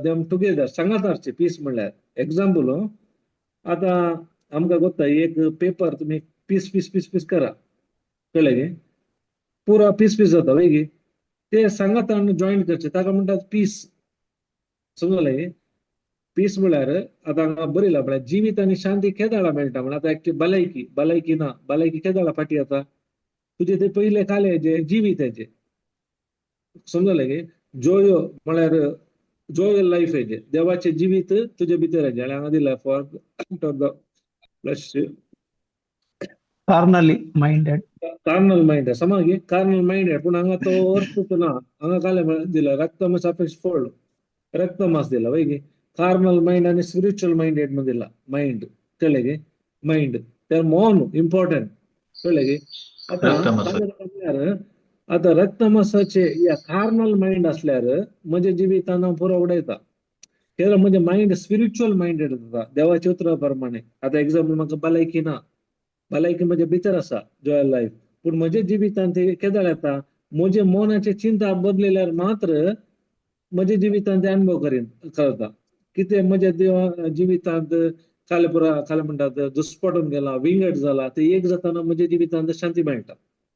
देम टुगेदर, सांगात पीस म्हळ्यार. एग्जाम्पल आतां आमकां गोत्ता एक पेपर तुमी पीस पीस पीस पीस करा, कळ्ळें गे, पुरा पीस पीस जाता वय गे, ते सांगात जॉईन करचे ताका म्हणटात पीस. समजलें गे? पीस म्हळ्यार आतां हांगा बरयला म्हळ्यार जिवीत आनी शांती केदाळा मेळटा म्हळ्यार आतां एक्चुअली भलायकी, भलायकी ना, भलायकी केदाळा फाटी येता तुजे ते पयले काले जे जिवीत हेजे. समजलें गे? जोयो म्हळ्यार जोयल लायफ हेजे, देवाचें जिवीत तुजे भितर हेजें. आनी हांगा दिला for the plus carnally minded, carnal mind समा गे, कार्नल मायंडेड. पूण हांगा तो अर्थ ना, हांगा काले दिला रक्तमास अपेक्ष फळ, रक्तमास दिला वय गे. कार्नल मायंड आनी स्पिरिच्युअल मायंडेड म्हण दिला मायंड. कळ्ळें गे? मायंड ते मन इम्पॉर्टंट. कळ्ळें गे? आतां म्हळ्यार आतां रक्तमासाचे या कार्नल मायंड असल्यार म्हज्या जिवितान हांव पुरो उडयता, कित्याक म्हजें मायंड स्पिरिच्युअल मायंडेड जाता देवाच्या उतरा प्रमाणे. आतां एग्जाम्पल म्हाका भलायकी ना, भलायकी म्हज्या भितर आसा जॉय लायफ, पूण म्हज्या जिवितान ते केदळ येता म्हजे मनाचे चिंता बदलल्यार मात्र म्हज्या जिवितान ते अनुभव करीन करता. कितें म्हज्या देवा जिवितांत काले पुरा काले म्हणटात दुस्पटून गेला, विंगड जाला, ते एक जाताना म्हज्या जिवितांत शांती मेळटा,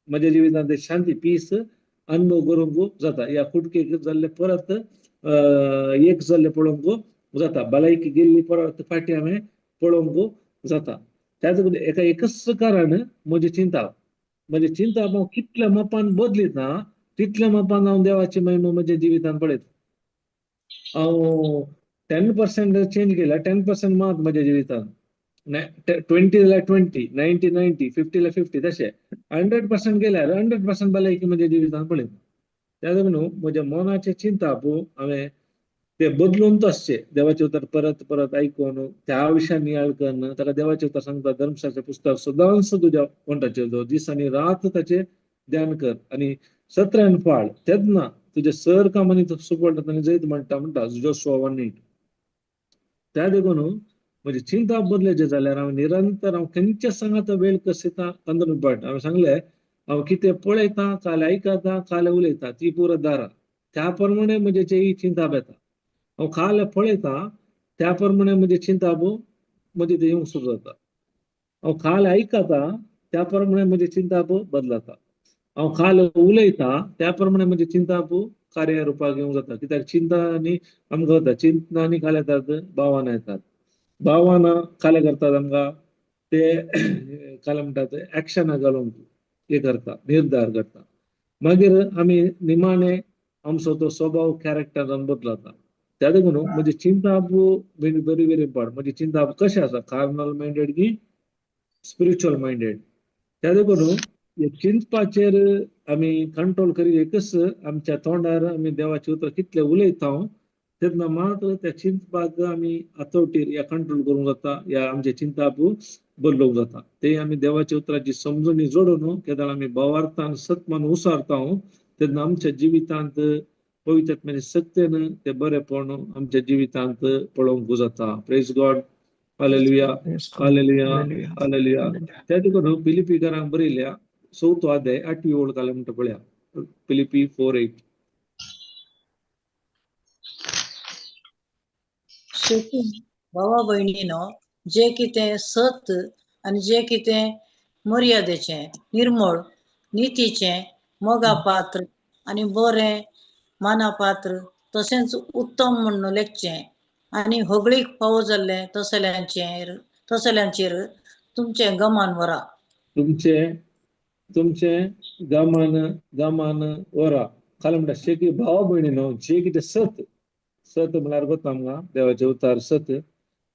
म्हज्या जिवितांत शांती पीस अनुभव करूंक जाता. ह्या कुटकेक जाल्ले परत एक जाल्ले पळोवंक जाता, भलायकी गेल्ली परत फाटी हांवें पळोवंक जाता. त्याच एका एकच कारण म्हजें चिंता, म्हजें चिंता हांव कितल्या मापान बदलिता तितल्या मापान हांव देवाची महिमा म्हज्या जिवितान पळयता. हांव 10% चेंज केल्या, 10% मात म्हज्या जिवितान, 20 जाल्यार 20, 90 90, 50 जाल्यार 50, तशें 100% गेल्यार 100% भलायकी म्हज्या जिवितान पळयता. त्या न्हू म्हज्या मनाचें चिंताप हांवें ते बदलून आसचें, देवाचें उतर परत परत आयकून त्या विशयान नियाळ करून ताका देवाचें उतर सांगता धर्मशास्त्र पुस्तक सदांच तुज्या वण्टाचेर दवर, दीस आनी रात ताचें ध्यान कर आनी सत्र्यान पाळ, तेन्ना तुजें सर कामांनी तूं सुफळ आनी जैत म्हणटा म्हणटा जोशुआ 1:8. त्या देखून म्हजें चिंता बदलेचें जाल्यार हांव निरंतर हांव खंयच्या सांगात वेळ कसिता पंदरा इम्पॉर्टंट. हांवें सांगलें हांव कितें पळयता, काल आयकता, काल उलयता ती पुरा दारां, त्या प्रमाणे म्हजें जें चिंता येता. हांव काल पळयता त्या प्रमाणे म्हजें चिंताप म्हजें तें येवंक सुरू जाता. हांव काल आयकता त्या प्रमाणे म्हजें चिंताप बदलता. हांव काल उलयता त्या प्रमाणे म्हजें चिंताप कार्य रुपाक येवंक जाता. कित्याक चिंतांनी आमकां जाता, चिंतनांनी काल येतात भावना येतात, भावना काले करतात आमकां ते काल म्हणटात एक्शनां घालूंक हे करता, निर्धार करता. मागीर आमी निमाणे आमचो तो स्वभाव कॅरेक्टरान बदलता. त्या देखून म्हजें चिंताप व्हेरी व्हेरी इम्पॉर्टंट. म्हजें चिंताप कशें आसा, कार्नल मायंडेड की स्पिरिच्युअल मायंडेड. त्या देखून चिंतपाचेर आमी कंट्रोल करी एकच आमच्या तोंडार आमी देवाचें उतर कितलें उलयता तेन्ना मात्र त्या चिंतपाक आमी हातोटीर या कंट्रोल करूंक जाता, या आमचें चिंताप बदलूंक जाता. ते आमी देवाच्या उतराची समजणी जोडून केदळ आमी भावार्थान सत्मान उसारता तेन्ना आमच्या जिवितांत पवित्र सत्यन ते बरेपण आमच्या जिवितांत पळोवंक जाता. Praise God. Hallelujah, Praise God. Hallelujah, Hallelujah. Hallelujah. Hallelujah. त्या देखून फिलिपीकरांक बरयल्या चवथो अध्याय आठवी ओळ घाल म्हणटा पळया, फिलिपी 4:8. शेती भावा भयणीनो, जे कितें सत आनी जे कितें मर्यादेचें, निर्मळ, नितीचें, मोगापात्र आनी बरें मानापात्र तशेंच उत्तम म्हण्ण लेखचें आनी होगळीक फावो जाल्लें तसल्यांचेर तुमचें गमान व्हरा. तुमचें गमान व्हरा. खाली म्हणटा शेकी भावा भयणीनो, जे कितें सत, सत म्हळ्यार गोता आमकां देवाचें उतार सत,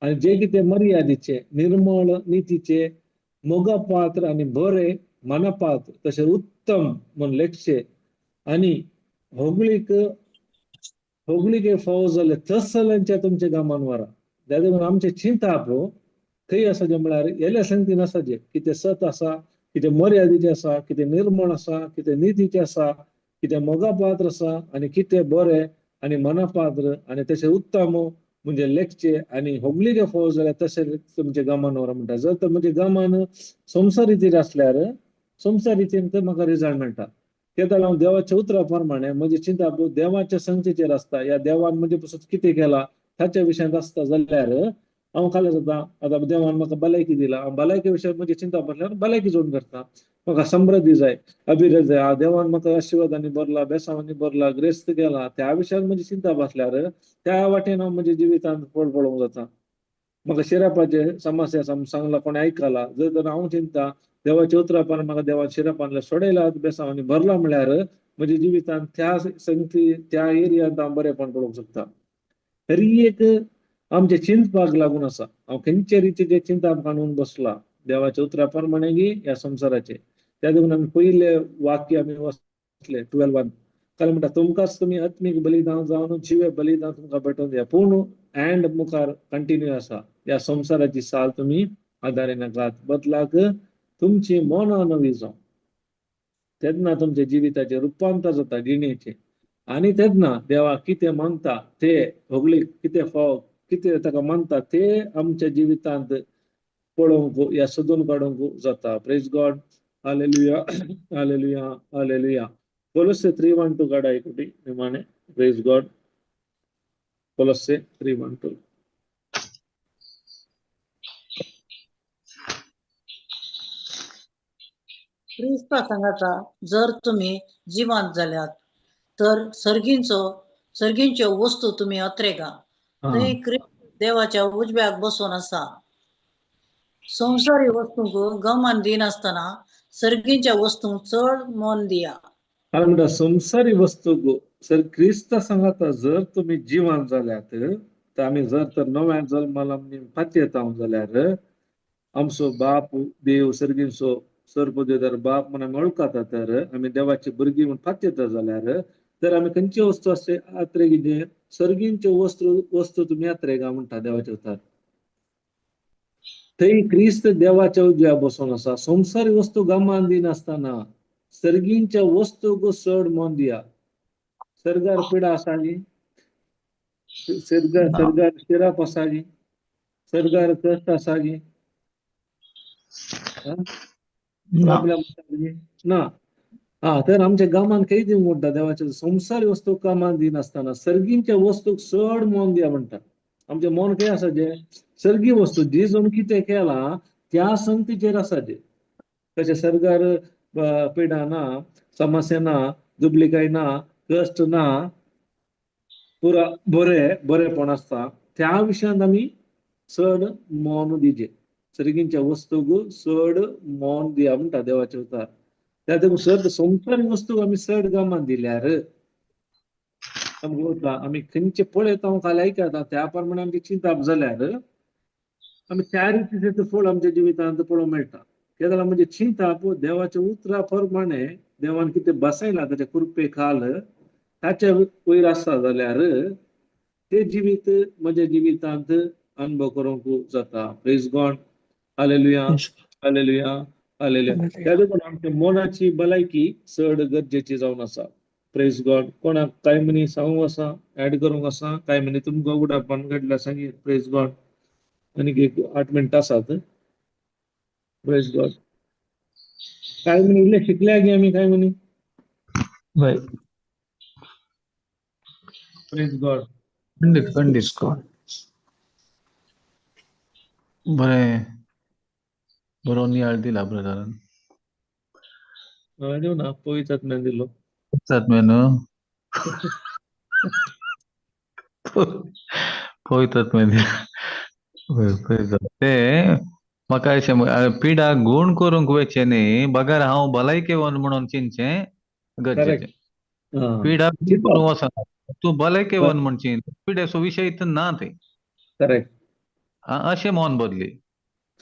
आनी जे कितें मर्यादेचें, निर्मळ, नितीचें, मोगापात्र आनी बरें मानापात्र तशें उत्तम म्हूण लेखचें आनी होगळीक फावो जालें तसल्यांच्या तुमच्या गामान व्हरा. त्या देखून आमचें चिंताप खंय आसा जें म्हळ्यार येल्या संगतीन आसा जें कितें सत आसा, कितें मर्यादेचें आसा, कितें निर्मळ आसा, कितें नितीचें आसा, कितें मोगापात्र आसा आनी कितें बरें आनी मनापात्र आनी तशें उत्तम म्हणजे लेखचें आनी होगळीक फावो जाल्यार तशें तुमचें गमान व्हरा म्हणटा. जर तर म्हजें गमान संवसार रितीर आसल्यार संवसार रितीन तर म्हाका रिजल्ट मेळटा. तेन्ना हांव देवाच्या उतरा प्रमाणे म्हजें चिंताप देवाच्या संगतीचेर आसता, ह्या देवान म्हजे पसून कितें केलां ताच्या विशयांत आसता जाल्यार हांव खाला जाता. आतां देवान म्हाका भलायकी दिला, हांव भलायके विशयांत म्हजें चिंताप आसल्यार भलायकी जोड करता. म्हाका समृद्धी जाय, अभिवृद्धी जाय, देवान म्हाका आशिर्वादांनी भरला, बेसांवांनी भरला, ग्रेस्त केला, त्या विशयांत म्हजें चिंताप आसल्यार त्या वाटेन हांव म्हज्या जिवितांत फळ पळोवंक जाता. म्हाका शिरापाचे समस्या आसा म्हूण सांगला, कोणें आयकला जर तर हांव चिंता देवाच्या उतरा प्रमाण म्हाका देवान शिरापांतल्यान सोडयला, बेसांवांनी भरला म्हळ्यार म्हज्या जिवितांत त्या संगती त्या एरियांत हांव बरेंपण पळोवंक शकता. तरी एक आमच्या चिंतपाक लागून आसा. हांव खंयचे रितीचें चिंताप काडून बसला देवाच्या उतरा प्रमाणे गी ह्या संवसाराचें. त्या देखून आमी पयले वाक्य आमी वाचले 12:1, कारण म्हणटा तुमकांच तुमी आत्मीक बलिदान जावन जिवे बलिदान तुमकां भेटोवन दिया, पूण एंड मुखार कंटिन्यू आसा, ह्या संवसाराची साल तुमी आदारी नाकात, बदलाक तुमची मनां नवी जावं, तेन्ना तुमच्या जिविताचें रुपांतर जाता जिणेचें. आनी तेन्ना देवा कितें मानता ते होगळीक कितें फाव कितें ताका मानता ते आमच्या जिवितांत पळोवंक या सोदून काडूंक जाता. Praise God. Hallelujah, hallelujah, hallelujah. कोलस्से 3:1-2 काडा एकटी निमाणे. प्रेज गॉड. कोलस्से 3:1-2. क्रिस्ता सांगाता जर तुमी जिवांत जाल्यात तर सर्गींच्यो वस्तू तुमी अत्रेगा, थंय क्रिस्त देवाच्या उजव्याक बसून आसा. संवसारी वस्तूंक गमान दिनासतना सर्गींच्या वस्तूंक चड मन दिया. म्हणटा संवसारी वस्तूंक सर क्रिस्त सांगाता जर तुमी जिवान जाल्यात तर आमी जर तर नव्या जल्माला आमी पातयेता जाल्यार आमचो बाप देव सर्गींचो सर्वदेदार बाप म्हूण आमी वळखता, तर आमी देवाची भुरगीं म्हूण पातयेता जाल्यार तर आमी खंयची वस्तू आसचे आत्रेगी सर्गींच्यो वस्तू तुमी आत्रेगा म्हणटा देवाच्या उतार. थंय क्रिस्त देवाच्या उजव्या बसून आसा. संवसारी वस्तू गमान दिनासतना सर्गींच्या वस्तूक चड मन दिया. सर्गार पिडा आसा गी, सर्गार शिराप आसा गी, सर्गार कश्ट आसा गी, प्रॉब्लेम आसा गी ना. हा, तर आमच्या गामान खंय दिवंक म्हणटा देवाच्या संवसारी वस्तू कामान दिनासतना सर्गींच्या वस्तूक चड मन दिया म्हणटा. आमचें मन खंय आसा जें सर्गी वस्तू जेजून कितें केलां त्या संगतीचेर आसा जें. तशें सर्गार पिडा ना, समस्या ना, दुबलिकाय ना, कश्ट ना, पुरा बरें बरेंपण आसता, त्या विशयांत आमी चड मन दिजे. सर्गींच्या वस्तूक चड मन दिया म्हणटा देवाचें उतर. त्या देखून चड संवसारी वस्तूक आमी चड गमान दिल्यार आमकां वता आमी खंयचे पळयता खाली आयकता त्या प्रमाणे आमची चिंताप जाल्यार आमी त्या रितीचें फळ आमच्या जिवितांत पळोवंक मेळटा. कित्याक जाल्यार म्हणजे चिंताप देवाच्या उतरा प्रमाणे देवान कितें बसयलां ताच्या कृपे खाल ताच्या वयर आसा जाल्यार ते जिवीत म्हज्या जिवितांत अनुभव करूंक जाता. Praise God. Hallelujah, hallelujah, hallelujah. त्या देखून आमच्या मनाची भलायकी चड गरजेची जावन आसा. Praise God. कोणाक कांय मनी सांगूंक आसा, एड करूंक आसा, कांय मनी तुमकां उगडापान घडल्या सांगी. Praise God. आनीक एक 8 मिनटां आसात. Praise God. काय म्हणी इल्ले शिकल्या गी आमी काय म्हणी? वय. Praise God. खंडीत खंडीत बरें, बरो नियाळ दिला ब्रदरान. हांवें दिवना, पवित्र आत्म्यान दिलो. आत्म्यान, पवित्र आत्म्यान दिला. ते म्हाका अशें पिडा गूण करूंक वचचें न्ही, बगर हांव भलायकेवन म्हणून चिंतचें गरजेचें. पिडा करूंक वचना, तूं भलायकेवन म्हण चिंत, पिडेचो विशय ना ते. करेक्ट. अशें मन बदली.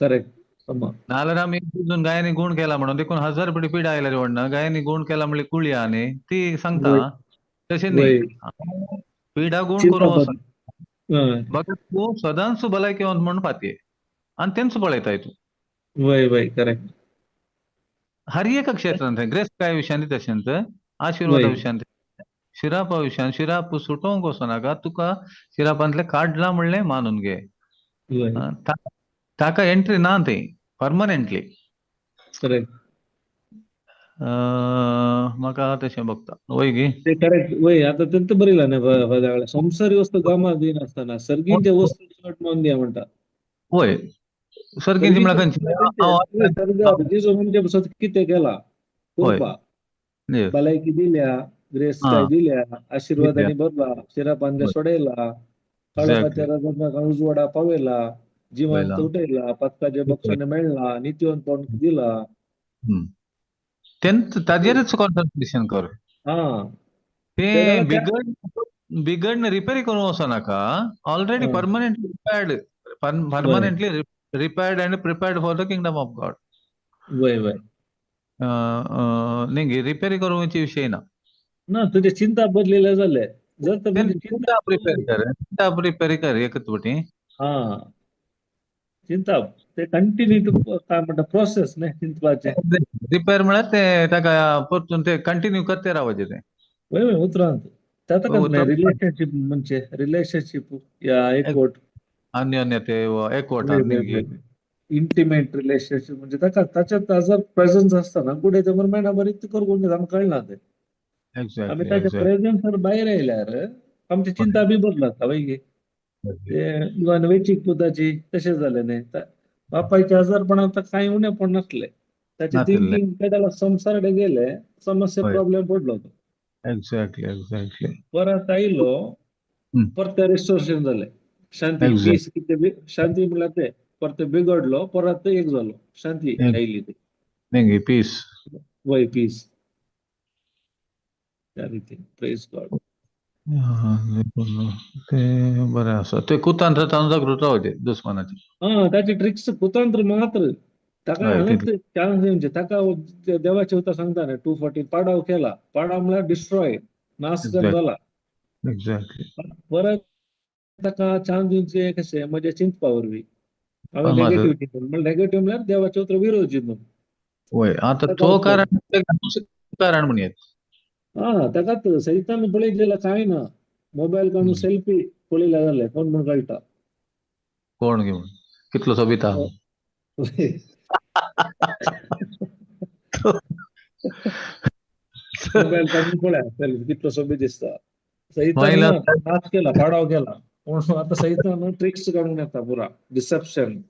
करेक्ट. नाल्यार आमी अजून गायांनी गूण केला म्हणून देखून 1000 पटी पिडा आयल्यार व्हडना, गायांनी गूण केला म्हणल्यार कुळया न्ही, ती सांगता तशें न्ही. पिडा गूण करूंक वचना, बगर तूं सदांच भलायकेवन म्हण पातये आनी तेंच पळयताय तूं. वय वय, करेक्ट. हर एका क्षेत्रांत, ग्रेसकाय विशयांनी तशेंच, आशिर्वादा विशयांत, शिरापा विशयान, शिराप सुटोवंक वचनाका, तुका शिरापांतलें काडलां म्हणलें मानून घे. ताका एंट्री ना ती परमनंटली. करेक्ट. म्हाका तशें बघता. वय गी? ते करेक्ट. वय, आतां तेंत बरयलां न्ही, संवसारी वस्तू कामाक दिनासतना सर्गींच्या वस्तू चड मन दिया म्हणटा. वय, सर्गींची म्हळ्यार खंयची? जेजू म्हणजे कितें केला, कृपा भलायकी दिल्या, ग्रेस काय दिल्या, आशिर्वादांनी भरला, शिरापांतलें सोडयला, काळोखाच्या राजांक उजवाडा पावयला, जिवंत उठयला, पातकाचे बक्षाने मेळला, नितीवंतपण दिला. ताजेरच कॉन्सन्ट्रेशन कर. ते बिगड रिपेरी करूंक वचनाका, already permanently repaired, permanently repaired and prepared for the kingdom of God. वय वय. न्ही, रिपेरी करूंक विशय ना. ना, तुझे चिंता बदलेले जाले जर चिंता प्रिपेर कर, चिंता प्रिपेर कर एकच पटी. हा, चिंता ते कंटिन्यू टू काय म्हणटा प्रोसेस न्ही चिंतपाचें. रिपेर म्हळ्यार ते ताका परतून ते कंटिन्यू करते रावचें तें. वय वय, उतरांत ताका रिलेशनशीप म्हणजे रिलेशनशीप या एकवट, अन्योन्यते एकवट, इंटिमेट रिलेशनशीप म्हणजे ताका ताच्या ताजो प्रेझन्स आसता ना कुठे ते मेळना बरी करूंक आमकां कळना ते. आमी ताच्या प्रेझन्सार भायर आयल्यार आमची चिंता बी बदलता. वय, ते इवन वेचीक पुताची तशें जालें न्ही, बापायच्या आजारपणांत कांय उणेपण नासलें, ताचे थिंकींग तेका संवसाराकडे गेले, समस्या प्रॉब्लेम पडलो तो. Exactly exactly. परत आयलो, परत रिस्टोरेशन जालें, शांती पीस, कितें शांती म्हणल्यार ते परत बिगडलो, परत एक जालो, शांती आयली ती, पीस. वय, पीस. त्या रितीन प्रेज गॉड. ते बरें आसा, ते कुतंत्र जागृत रावचे दुस्मानाचे. हा, ताचे ट्रिक्स कुतंत्र मात्र ताका हांगाच चान्स दिवचे. ताका देवाचे उतर सांगता न्ही 214, पाडाव केला, पाडाव म्हळ्यार डिस्ट्रॉय, नाश जाला. एक्झॅक्टली. परत ताका चान्स दिवचे कशें, म्हज्या चिंतपा वरवीं हांवें नेगेटीव चिंतून, म्हळ्यार नेगेटीव म्हळ्यार देवाचे उतर विरोध चिंतून. वय, आतां तो कारण कारण म्हणयेत. हा, ताकाच सैतान पळयत जाल्यार कांय ना, मोबायल काडून सेल्फी पळयल्या जालें, कोण म्हूण कळटा, कोण घेवन कितलो सोबिता. मोबायल काडून पळया सेल्फी कितलो सोबीत दिसता. सैतान नाश केला, पाडाव केला, पूण आतां सैतान ट्रिक्स काडून येता पुरा, dissipation.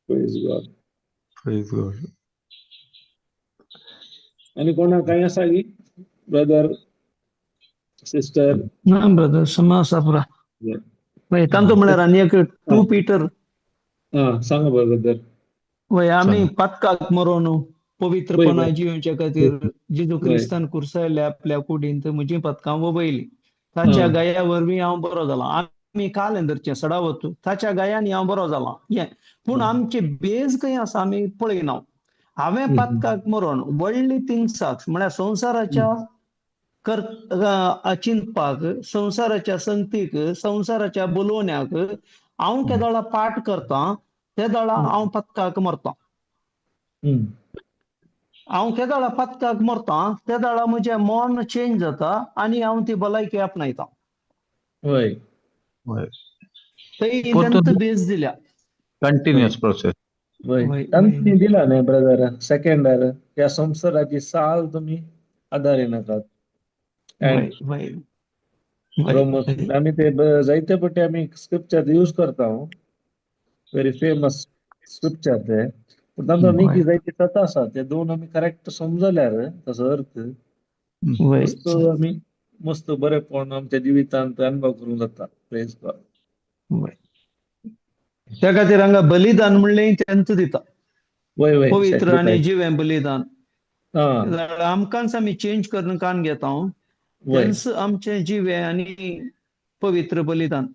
Praise God. Praise God. आणि कोणा काय आसा की ब्रदर सिस्टर? ना ब्रदर, समा आसा पुरा. वय, तांचो म्हळ्यार आनी एक 2 पीटर. हा, सांगा ब्रदर. वय, आमी पातकाक मरोन पवित्रपणा जिवच्या खातीर जेजू क्रिस्तान कुर्सायल्या आपल्या कुडींत म्हजी पातकां वबयली, ताच्या गाया वरवीं हांव बरो जाला. आमी कालेंदरचें सडावत ताच्या गायांनी हांव बरो जाला हें, पूण आमचे बेज खंय आसा आमी पळयना. हांवें पातकाक मरोन व्हडली थिंग्साक म्हळ्यार संवसाराच्या चिंतपाक, संवसाराच्या संगतीक, संवसाराच्या बोलोवण्याक हांव केदोळा पाठ करता, तेदोळा हांव पत्काक मरता. हांव केदाळा पातकाक मरता तेदाळा म्हजें मन चेंज जाता आनी हांव ती भलायकी आपणायता. वय. वय. थंय परतून तेंत बेज दिल्या. Continuous process. वय. वय. तांणी दिला न्ही ब्रदर सेकंडार ह्या संवसाराची साल तुमी आदारी नाकात. वय वय वय. रोमस आमी ते जायते पट्टी आमी स्क्रिप्चर यूज करता, व्हेरी फेमस स्क्रिप्चर ते, पूण तांचो नीती जायती सत आसा, ते दोन आमी करेक्ट समजल्यार ताचो अर्थ मस्त आमी मस्त बरेपण आमच्या जिवितांत अनुभव करूंक जाता. Praise God. त्या खातीर हांगा बलिदान म्हणलें तेंच दिता. वय वय. पवित्र आनी जिवें बलिदान. आं. आमकांच आमी चेंज करून कान घेता, तेंच आमचें जिवें आनी पवित्र बलिदान.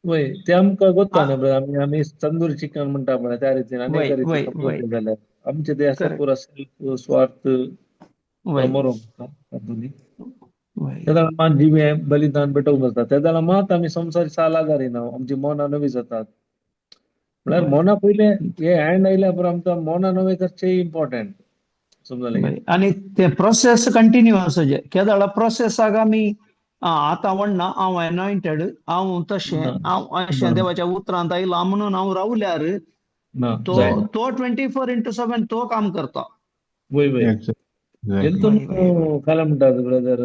वय, ते आमकां गोत्ता न्ही, आमी आमी तंदूर चिकन म्हणटा पळय त्या रितीन आनी एका रितीन जाल्यार आमचे ते आसा पुरा सेल्फ स्वार्थ मरोंक तातूंत. तेदळा मात जिवें बलिदान पेटोवंक जाता, तेदळा मात आमी संवसार साल आदारिना, आमची मनां नवी जातात. म्हळ्यार मना पयलें हे हँड आयल्या उपरांत आमकां मनां नवें करचें इम्पॉर्टंट, समजलें. आनी ते प्रोसेस कंटिन्यू आसा, केदाळा प्रोसेसाक आमी आतां म्हणना हांव एनॉयंटेड, हांव तशें, हांव अशें देवाच्या उतरांत आयलां म्हणून हांव रावल्यार तो तो 24/7 तो काम करता. वय वय. तेतून काय म्हणटात ब्रदर,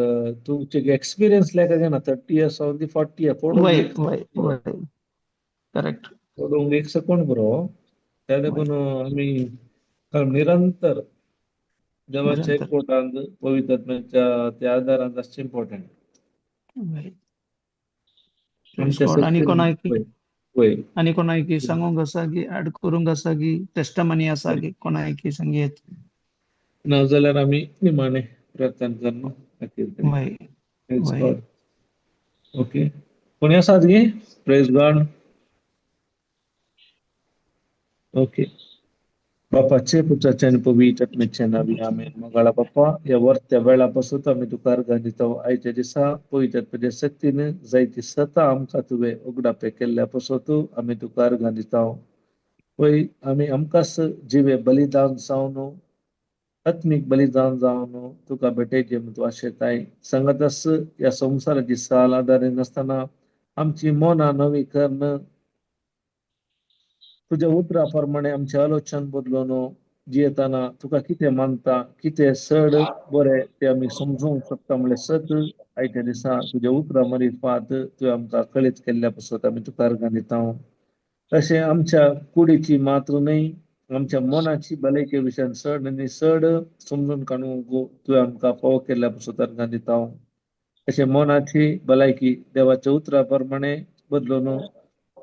तुमचे एक्सपिरियन्स लेखा घेना 30 इयर्स जावन ती 40 इयर वय वय वय. करेक्ट. पडोवंक एक सेकंड पुरो, त्या देखून आमी निरंतर देवाच्या एकवटांत पवित्र आत्म्याच्या त्या आदारांत आसचें इम्पॉर्टंट. आनी कोणाक आनी कोणाक सांगूंक आसा की ऍड करूंक आसा की टेस्टमनी आसा की कोणाक सांगयेत ना जाल्यार आमी निमाणे प्रार्थना करून. ओके, कोणी आसात गे? Praise God. Okay. बापाचे पुत्राचे आनी पवित्र आत्म्याच्या नांवान आमेन. मंगळा बाप्पा, ह्या वर्त्या वेळा पासून आमी तुका अर्घां दिता. आयच्या दिसा पवित्र आत्म्याच्या शक्तीन जायती सता आमकां तुवें उगडापे केल्ल्या पासून आमी तुका अर्घां दिता. पळय आमी आमकांच जिवे बलिदान जावन, आत्मीक बलिदान जावन तुका भेटयचें म्हूण तूं आशेताय. सांगाताच ह्या संवसाराची साल आदारी नासतना आमची मनां नवी करून तुज्या उतरा प्रमाणे आमचें आलोचन बदलून जियेतना तुका कितें मानता, कितें चड बरें तें आमी समजूंक शकता म्हणल्यार सत आयच्या दिसा तुज्या उतरा मरिफात तुवें आमकां कळीत केल्ल्या पासत आमी तुका अर्घां दिता. तशें आमच्या कुडीची मात्र न्हय, आमच्या मनाची भलायके विशयान चड आनी चड समजून काडूंक तुवें आमकां फावो केल्ल्या पासत अर्घां दिता. तशें मनाची भलायकी देवाच्या उतरा प्रमाणे बदलून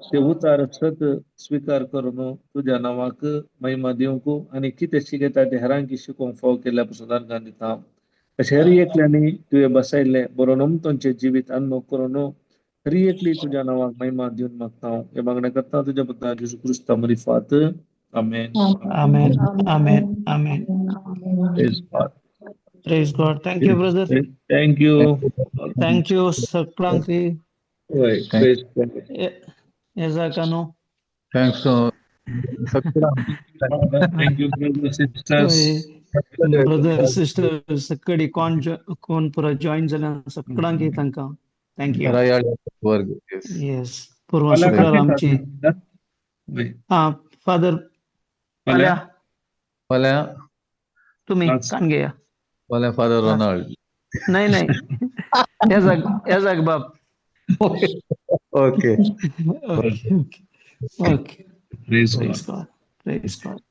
ते उतार सत स्विकार करून तुज्या नांवाक महिमा दिवंक आनी कितें शिकयता तें हेरांकी शिकोवंक फावो केल्ल्या पासून अर्घां दिता. तशें हर एकल्यांनी तुवें बसयल्लें बरो नमतोंचें जिवीत अनुभव करून हर एकली तुज्या नांवाक महिमा दिवन मागता. हे मागणें करता तुज्या पुता जेजू क्रिस्ता मरिफात. आमेन. आमेन. आमेन. आमेन. Praise God. Praise God. Thank you brother. Thank you. Thank you सगळ्यांक. वय. Praise God. Ezakano. Thanks to Thank you, brothers, sisters. Brother, sister, सगळी कोण कोण पुरा जॉईन जाल्या सगळ्यांक तांकां thank you. Yes. पूर्व शुक्रार आमची हा फादर फाल्यां फाल्यां तुमी कान घेया. फाल्यां फादर रोनाल्ड. नाही नाही, येजाक बाब. Okay. Okay. Okay. Praise Praise God. God. Praise God.